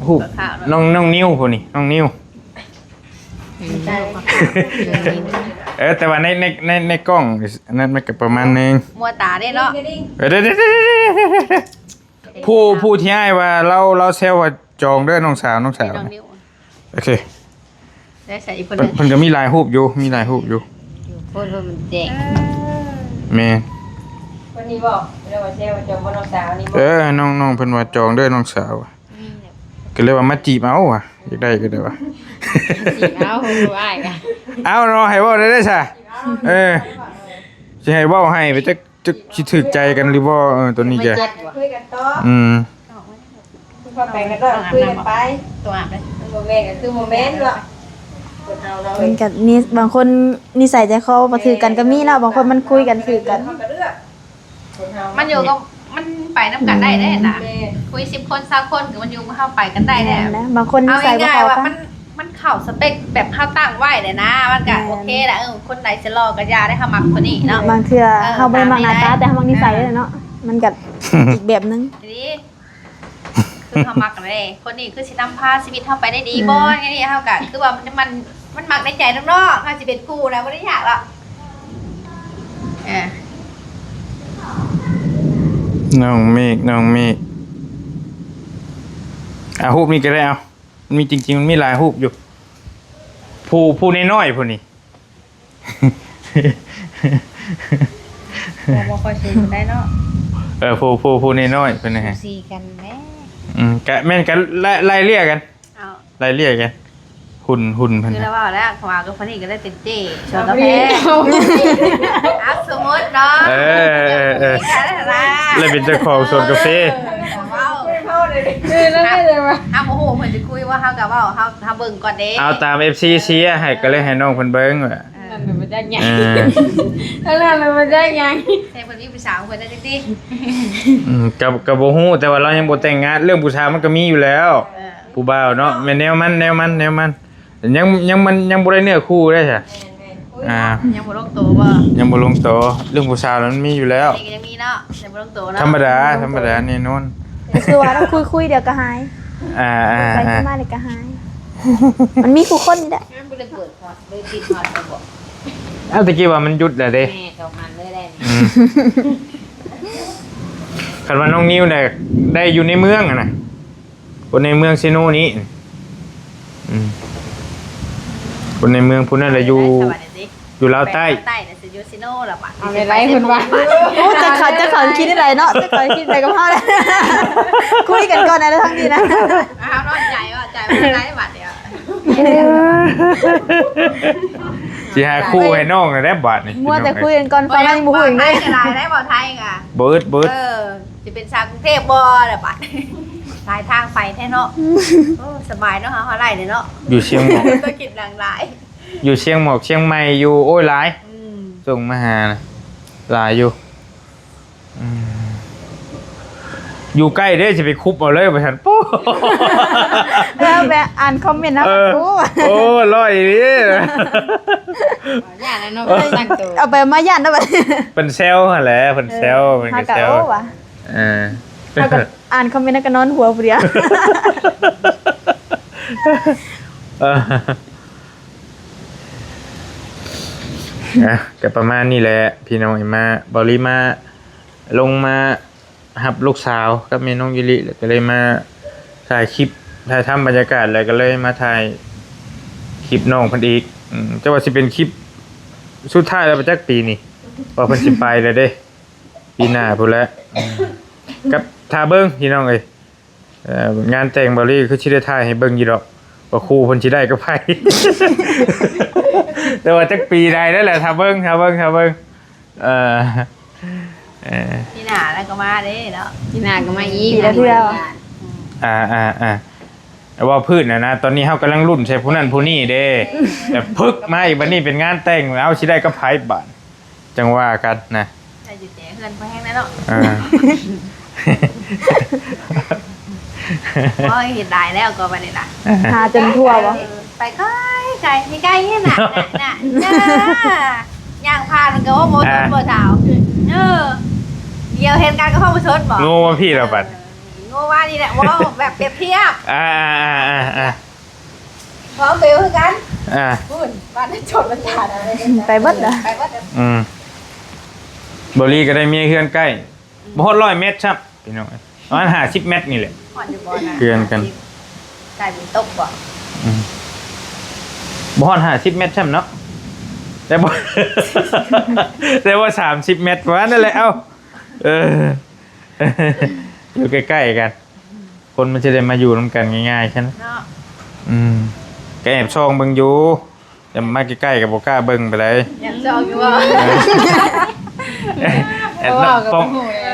ໆ ຮູບ ຄ່າວໆເນາະ ນ້ອງ ນ້ອງນິວຜູ້ນີ້ ນ້ອງນິວ. ອືມ ເອີ ແຕ່ວ່າໃນ ໃນ ໃນ ໃນກ້ອງອັນນັ້ນມັນກໍປະມານໜຶ່ງ ມົວຕາເດ້ເນາະ. ເອີ ເດ້ໆ ຜູ້ ຜູ້ທີ່ອ້າຍວ່າລາວ ລາວແຊວວ່າຈອງເດີນ້ອງສາວ ນ້ອງສາວ. ໂອເຄ ໄດ້ໃສ່ອີກຄົນ ເພິ່ນ ເພິ່ນກໍມີຫຼາຍຮູບຢູ່ ມີຫຼາຍຮູບຢູ່. ຢູ່ໂພດ ເພິ່ນມັນແຈ້ງ. ເອີ ແມ່ນ ຄົນນີ້ບໍ? ເພິ່ນວ່າແຊວວ່າຈອງບໍ່ນ້ອງສາວນີ້ບໍ? ເອີ ນ້ອງ ນ້ອງເພິ່ນວ່າຈອງເດີນ້ອງສາວ. ອືມ ແບບ ກໍເລີຍວ່າມາຈີບເອົາວ່າ ຢາກໄດ້ກໍໄດ້ວ່າ ຈີບເອົາ ອ້າຍກະ ເອົາເນາະ ໃຫ້ເວົ້າໄດ້ເດ້ຊະ ເອີ ຊິໃຫ້ເວົ້າໃຫ້ໄປຈັກ ຈັກຊິຖືກໃຈກັນຫຼືບໍ່ ເອີ ຕົວນີ້ກະ ຄຸຍກັນຕໍ່ ອືມ ເຂົ້າໄປກັນເນາະ ຄຸຍກັນໄປ ຕົວອາບເລີຍ ບໍ່ແມ່ນກໍຄືບໍ່ແມ່ນເນາະ ຄົນເຮົາເນາະ ມັນກໍນິ ບາງຄົນນິໄສໃຈຄໍບໍ່ຖືກກັນກໍມີເນາະ ບາງຄົນມັນຄຸຍກັນຖືກກັນ ມັນຢູ່ກັບ ມັນໄປນຳກັນໄດ້ເດ້ນະ ແມ່ນ ຄຸຍສິບຄົນຊາວຄົນ ກໍມັນຢູ່ກັບເຮົາໄປກັນໄດ້ແຫຼະ ແມ່ນນະ ບາງຄົນນິໄສບໍ່ເຂົ້າກັນ ມັນ ມັນເຂົ້າສະເປັກແບບເຮົາຕັ້ງໄວ້ແຫຼະນະ ມັນກະ ແມ່ນ ໂອເຄລະ ເອີ ຄົນໃດຊິຫຼໍ່ກໍຢ່າໄດ້ ເຮົາມັກຄົນນີ້ເນາະ ບາງເທື່ອ ເອີ ເຮົາບໍ່ໄດ້ມັກໜ້າຕາ ແຕ່ເຮົາມັກນິໄສເນາະ ມັນກະອີກແບບໜຶ່ງ ດີ ຄືເຮົາມັກເດ້ ຄົນນີ້ຄືຊິນຳພາຊີວິດເຮົາໄປໄດ້ດີບໍ່ ອືມ ອັນນີ້ເຮົາກະຄືວ່າມັນ ມັນ ມັນມັກໃນໃຈນ້ອງໆ ເຮົາຊິເປັນຄູ່ນະ ບໍ່ໄດ້ຍາກດອກ ເອີ ນ້ອງເມກ ນ້ອງເມກ ອ່າ ຮູບນີ້ກໍໄດ້ ເອົາ ມັນມີ ຈິງໆ ມັນມີຫຼາຍຮູບຢູ່ ຜູ້ ຜູ້ນ້ອຍໆ ຜູ້ນີ້ ບໍ່ ບໍ່ຄ່ອຍສູງປານໃດເນາະ ເອີ ຜູ້ ຜູ້ ຜູ້ນ້ອຍໆ ເພິ່ນນະ ສູສີກັນແດ່ ອືມ ກະແມ່ນກັນ ໄລ່ ໄລ່ເລ່ຍກັນ ເອົາ ໄລ່ເລ່ຍກັນ ຫຸ່ນ ຫຸ່ນເພິ່ນ ຄືລະເວົ້າແລ້ວ ເຂົາວ່າກັບຄົນນີ້ກໍໄດ້ເປັນເຈ້ສວນກາແຟ ເອົາ ສົມມຸດເນາະ ເອີ ເອີ ເອີ ແລ້ວເປັນເຈົ້າຂອງສວນກາເຟ ເອີ ເວົ້າ ເອີ ແລ້ວໄດ້ເລີຍວ່າ ເຮົາບໍ່ຮູ້ເພິ່ນຊິຄຸຍວ່າ ເຮົາກໍເວົ້າ ເຮົາ ເຮົາເບິ່ງກ່ອນເດ້ ເອົາຕາມເອັຟຊີເຊຍໃຫ້ ກໍເລີຍໃຫ້ນ້ອງເພິ່ນເບິ່ງວ່າ ເອີ ນັ້ນແມ່ນບໍ່ຈັກຫຍັງ ເອີ ອັນນັ້ນແມ່ນບໍ່ຈັກຫຍັງ ແຕ່ເພິ່ນມີຜູ້ສາວເພິ່ນແລ້ວຈັ່ງຊີ້ ອືມ ກໍ ກໍບໍ່ຮູ້ ແຕ່ວ່າລາວຍັງບໍ່ແຕ່ງງານ ເລື່ອງຜູ້ສາວມັນກໍມີຢູ່ແລ້ວ ເອີ ຜູ້ບ່າວເນາະ ແມ່ນແນວມັນ ແນວມັນ ແນວມັນ ຍັງ ຍັງມັນ ຍັງບໍ່ໄດ້ເນື້ອຄູ່ເດ້ຊະ ແມ່ນໆ ອ່າ ຍັງບໍ່ລົງໂຕບໍ່ ຍັງບໍ່ລົງໂຕ ເລື່ອງຜູ້ສາວນັ້ນມີຢູ່ແລ້ວ ອັນນີ້ກໍຍັງມີເນາະ ຍັງບໍ່ລົງໂຕເນາະ ທຳມະດາ ທຳມະດາ ແນ່ນອນ ກໍຄືວ່າເຮົາຄຸຍໆ ດຽວກໍຫາຍ ອ່າ ອ່າ ໄປ ອ່າ ມາແລ້ວກໍຫາຍ ມັນມີຄູ່ຄົນນີ້ແຫຼະ ຍັງບໍ່ໄດ້ເປີດຮອດ ບໍ່ໄດ້ປິດຮອດບໍ່ ເອົາ ຕະກີ້ວ່າມັນຢຸດແລ້ວເດ້ ແມ່ເຂົ້າມັນເລີຍໄດ້ ອືມ ຄັນວ່ານ້ອງນິວໄດ້ ໄດ້ຢູ່ໃນເມືອງຫັ້ນນະ ຄົນໃນເມືອງເຊໂນນີ້ ອືມ ຄົນໃນເມືອງຜູ້ນັ້ນລະຢູ່ ຢູ່ລາວໃຕ້ ໄປລາວໃຕ້ລະຊິຢູ່ເຊໂນລະບາດ ເອົາໄປໄປເພິ່ນວ່າ ໂອ້ ຈັກເຂົາ ຈັກເຂົາຊິຄິດແນວໃດເນາະ ຈັກເຂົາຊິຄິດໃດກັບເຮົາລະ ຄຸຍກັນກ່ອນນະທາງນີ້ນະ ອ້າວ ນ້ອຍໃຈວ່າ ໃຈວ່າໄດ້ບາດດຽວ ຊິຫາຄູ່ໃຫ້ນ້ອງແລ້ວບາດນີ້ ມົວແຕ່ຄຸຍກັນກ່ອນ ຝັ່ງນັ້ນຍັງບໍ່ຮູ້ອີກເດ້ ບໍ່ໄທກໍຫຼາຍໄດ້ ບໍ່ໄທກະ ບໍ່ອຶດ ບໍ່ອຶດ ເອີ ຊິເປັນຊາວກຸງເທບບໍ່ລະບາດ ຫຼາຍທາງໄປແທ້ເນາະ ໂອ້ ສະບາຍເນາະ ເຮົາ ເຮົາໄລ່ເນາະ ຢູ່ຊຽງໝອກ ທຸລະກິດຫຼັງຫຼາຍ ຢູ່ຊຽງໝອກຊຽງໃໝ່ ຢູ່ ໂອ້ຍ ຫຼາຍ ອືມ ສົ່ງມາຫານະ ຫຼາຍຢູ່ ອືມ ຢູ່ໃກ້ເດ້ ຊິໄປຄຸບເອົາເລີຍວ່າຊັ້ນ ໂອ້ ແລ້ວໄປອ່ານຄອມເມັນເນາະ ເອີ ໂອ້ ໂອ້ ຮ້ອຍອີ່ຫຼີ ຢ້ານແລ້ວເນາະ ເອີ ຕັ້ງໂຕ ເອົາໄປມາຢ້ານເນາະ ເພິ່ນແຊວຫັ້ນແຫຼະ ເພິ່ນແຊວ ເອີ ເພິ່ນກໍແຊວ ເຮົາກໍ ໂອ້ ວ່າ ເອີ ເຮົາກໍອ່ານຄອມເມັນ ເຮົາກໍນອນຫົວຜູ້ດຽວ ເອີ ອ່ະ ກໍປະມານນີ້ແຫຼະ ພີ່ນ້ອງ ມາ ເບົາລີມາ ລົງມາຮັບລູກສາວກັບແມ່ນ້ອງຢູລິ ແລ້ວກໍເລີຍມາຖ່າຍຄລິບ ຖ່າຍທຳບັນຍາກາດ ແລ້ວກໍເລີຍມາຖ່າຍຄລິບນ້ອງເພິ່ນອີກ ອືມ ແຕ່ວ່າຊິເປັນຄລິບສຸດທ້າຍແລ້ວປະຈັກປີນີ້ ວ່າເພິ່ນຊິໄປແລ້ວເດ້ ປີໜ້າພຸ້ນແຫຼະ ອືມ ກັບຖ້າເບິ່ງ ພີ່ນ້ອງເອີຍ ເອີ ງານແຕ່ງເບົາລີຄືຊິໄດ້ຖ່າຍໃຫ້ເບິ່ງຢູ່ດອກ ວ່າຄູ່ເພິ່ນຊິໄດ້ກັບໃຜ ແຕ່ວ່າຈັກປີໃດນັ້ນແຫຼະ ຖ້າເບິ່ງ ຖ້າເບິ່ງ ຖ້າເບິ່ງ ເອີ ເອີ ປີໜ້າແລ້ວກໍມາເດ້ເນາະ ປີໜ້າກໍມາອີກ ປີລະເທື່ອ ອືມ ອ່າໆໆ ເວົ້າພື້ນນະນະ ຕອນນີ້ເຮົາກຳລັງລຸ້ນໃສ່ຜູ້ນັ້ນຜູ້ນີ້ເດ້ ແຕ່ປຶກມາອີກ ບັດນີ້ເປັນງານແຕ່ງ ເອົາ ຊິໄດ້ກັບໃຜບາດ ຈັ່ງວ່າກັນນະ ໄດ້ຢູ່ແຈເຮືອນພໍແຮງແລ້ວເນາະ ອ່າ ໂອ້ຍ ເຮັດຫຼາຍແລ້ວກໍບັດນີ້ນະ ຫາຈົນທົ່ວບໍ່ ໄປໄກໆ ໃກ້ໆ ນີ້ນະ ນະ ຍ່າງຜ່ານກໍບໍ່ສົນບໍ່ສາວ ເອີ ດຽວເຫັນກັນກໍບໍ່ສົນບໍ່ ໂງ່ມາພີ້ລະບັດ ໂງ່ມານີ້ແຫຼະ ເວົ້າແບບປຽບທຽບ ອ່າໆໆໆ ພ້ອມເບວຄືກັນ ອ່າ ພຸ້ນ ບ້ານໂຈນມັນຖານ ໄປເບິດລະ ໄປເບິດ ອືມ ເບົາລີກໍໄດ້ເມຍເຮືອນໃກ້ ບໍ່ຮອດຮ້ອຍແມັດຊ້ຳ ພີ່ນ້ອງເອີຍ ປະມານຫ້າສິບແມັດນີ້ແຫຼະ ຮອດຢູ່ບໍ່ນະ ເຮືອນກັນ ໃກ້ມີຕົກບໍ່ ອືມ ບໍ່ຮອດຫ້າສິບແມັດຊ້ຳເນາະ ແຕ່ບໍ່ ແຕ່ວ່າສາມສິບແມັດ ປະມານນັ້ນແຫຼະ ເອົ້າ ເອີ ຢູ່ໃກ້ໆ ກັນ ຄົນມັນຊິໄດ້ມາຢູ່ນຳກັນງ່າຍໆຊັ້ນ ເນາະ ອືມ ກໍແອບສ່ອງເບິ່ງຢູ່ ແຕ່ມາໃກ້ໆກໍບໍ່ກ້າເບິ່ງປານໃດ. ແອບສ່ອງຢູ່ບໍ່?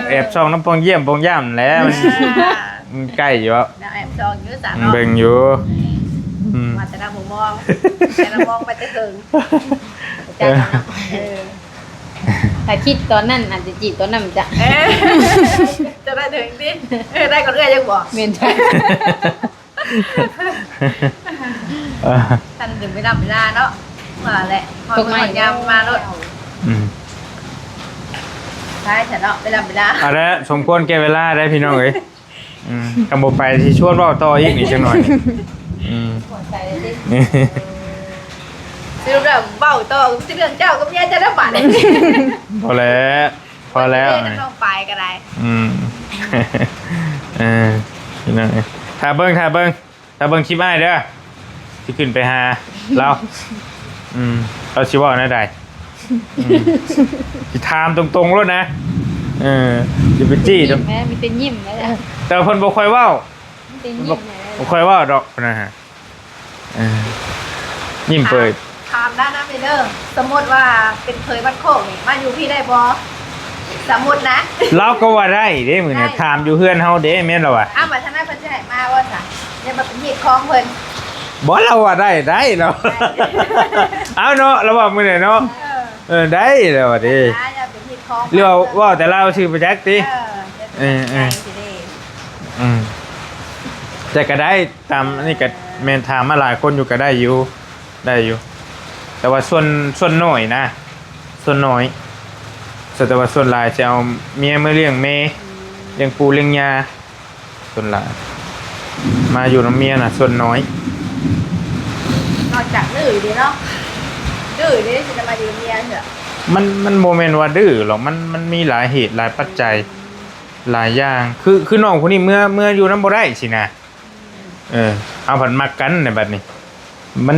ແອບສ່ອງນຳປ່ອງຢ້ຽມປ່ອງຢາມແຫຼະ ມັນ ມັນໃກ້ຢູ່ ເນາະ ແອບສ່ອງຢູ່ຊະ ອືມ ເນາະ ເບິ່ງຢູ່ ອືມ ວ່າແຕ່ລະມຸມມອງ ແຕ່ລະມອງໄປແຕ່ເທິງ ເອີ ເອີ ຖ້າຄິດຕອນນັ້ນອາດຈະຈີບຕອນນັ້ນຈະ ເອີ ຈະໄດ້ເຖິງຕິ ເອີ ໄດ້ກ່ອນເອື້ອຍຈັກບໍ່? ແມ່ນ ເອີ ທັນເວລາເວລາເນາະ ວ່າແຫຼະ ຮອດມື້ຮອດຍາມມາໂລດ ອືມ ໄປຊະເນາະ ເວລາເວລາ ເອົາລະ ສົມຄວນແກ່ເວລາໄດ໋ພີ່ນ້ອງເອີຍ. ອືມ ຄັນບໍ່ໄປຊິຊວນເວົ້າຕໍ່ອີກນີ້ຈັກໜ່ອຍ. ອືມ ສະຫຼຸບແລ້ວເວົ້າຕໍ່ ຊິເລື່ອງເຈົ້າກັບເມຍເຈົ້າແລ້ວບາດນີ້. ພໍແລ້ວ ພໍແລ້ວ ເອີ ນ້ອງປາຍກໍໄດ້ ອືມ ເອີ ພີ່ນ້ອງເອີຍ ຖ້າເບິ່ງ ຖ້າເບິ່ງ ຖ້າເບິ່ງຄລິບອ້າຍເດີ ຊິຂຶ້ນໄປຫາລາວ ອືມ ລາວຊິເວົ້າແນວໃດ? ອືມ ຊິຖາມຕົງໆໂລດນະ ເອີ ຊິໄປຈີ້ ມີແຕ່ຍິ້ມແຫຼະ ມີແຕ່ຍິ້ມແຫຼະ ແຕ່ວ່າເພິ່ນບໍ່ຄ່ອຍເວົ້າ ມີແຕ່ຍິ້ມແຫຼະ ບໍ່ຄ່ອຍເວົ້າດອກນະ ເອີ ຍິ້ມເປີດ. ຖາມນຳແດ່ເດີ ສົມມຸດວ່າເປັນເຂີຍບ້ານໂຄກນີ້ ມາຢູ່ພີ້ໄດ້ບໍ່? ສົມມຸດນະ ລາວກໍວ່າໄດ້ເດ້ ມື້ນັ້ນ ໄດ້ ຖາມຢູ່ເຮືອນເຮົາເດ້ ແມ່ນລະວະ? ອ້າວ ວ່າທາງນັ້ນເພິ່ນຊິໃຫ້ມາບໍ່ຊະ? ຢ້ານວ່າເປັນຮີດຄອງເພິ່ນ ບໍ່ ລາວວ່າໄດ້ ໄດ້ລາວ ໄດ້ ເອົາເນາະ ລາວວ່າມື້ນັ້ນເນາະ ເອີ ເອີ ໄດ້ລາວວ່າເດ້ ຫຼືວ່າເວົ້າແຕ່ລາວຊື່ປະຈັກຕິ? ເອີ ເອີ ເອີ ອືມ ແຕ່ກໍໄດ້ ຕາມອັນນີ້ກໍແມ່ນ ຖາມມາຫຼາຍຄົນຢູ່ ກໍໄດ້ຢູ່ ໄດ້ຢູ່ ແຕ່ວ່າສ່ວນ ສ່ວນໜ້ອຍນະ ສ່ວນໜ້ອຍ ສ່ວນ ແຕ່ວ່າສ່ວນຫຼາຍຊິເອົາເມຍມາລ້ຽງແມ່ ອືມ ລ້ຽງປູ່ລ້ຽງຍ່າ ສ່ວນຫຼາຍ ມາຢູ່ນຳເມຍນະສ່ວນໜ້ອຍ ນອກຈາກດື້ເດ້ເນາະ ດື້ເດ້ ຊິໄດ້ມາຢູ່ນຳເມຍເທື່ອ ມັນ ມັນບໍ່ແມ່ນວ່າດື້ຫຼອກ ມັນ ມັນມີຫຼາຍເຫດຫຼາຍປັດໄຈ ອືມ ຫຼາຍຢ່າງ ຄື ຄືນ້ອງຜູ້ນີ້ເມືອ ເມືອຢູ່ນຳບໍ່ໄດ້ຊີ້ນະ ເອີ ເຮົາພັດມັກກັນໃນບັດນີ້ ມັນ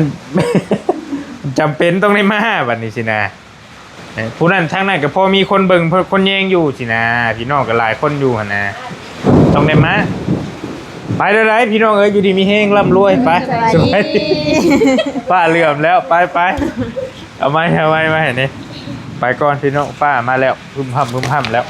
ຈຳເປັນຕ້ອງໄດ້ມາບັດນີ້ຊີ້ນະ ເອີ ຜູ້ນັ້ນທາງນັ້ນກໍພໍມີຄົນເບິ່ງ ຄົນແຍງຢູ່ຊີ້ນະ ພີ່ນ້ອງກໍຫຼາຍຄົນຢູ່ຫັ້ນນະ ຕ້ອງໄດ້ມາ ໄປເດີ ໄດ້ພີ່ນ້ອງເອີຍ ຢູ່ດີມີແຮງ ລ່ຳລວຍ ໄປ ສະບາຍດີ ສະບາຍດີ ຟ້າເຫຼື້ອມແລ້ວ ໄປ ໄປ ເອົາໄມ້ ເອົາໄມ້ມາໃຫ້ແດ່ ໄປກ່ອນພີ່ນ້ອງ ຟ້າມາແລ້ວ ຮຶ່ມຮຳ ຮຶ່ມຮຳແລ້ວ.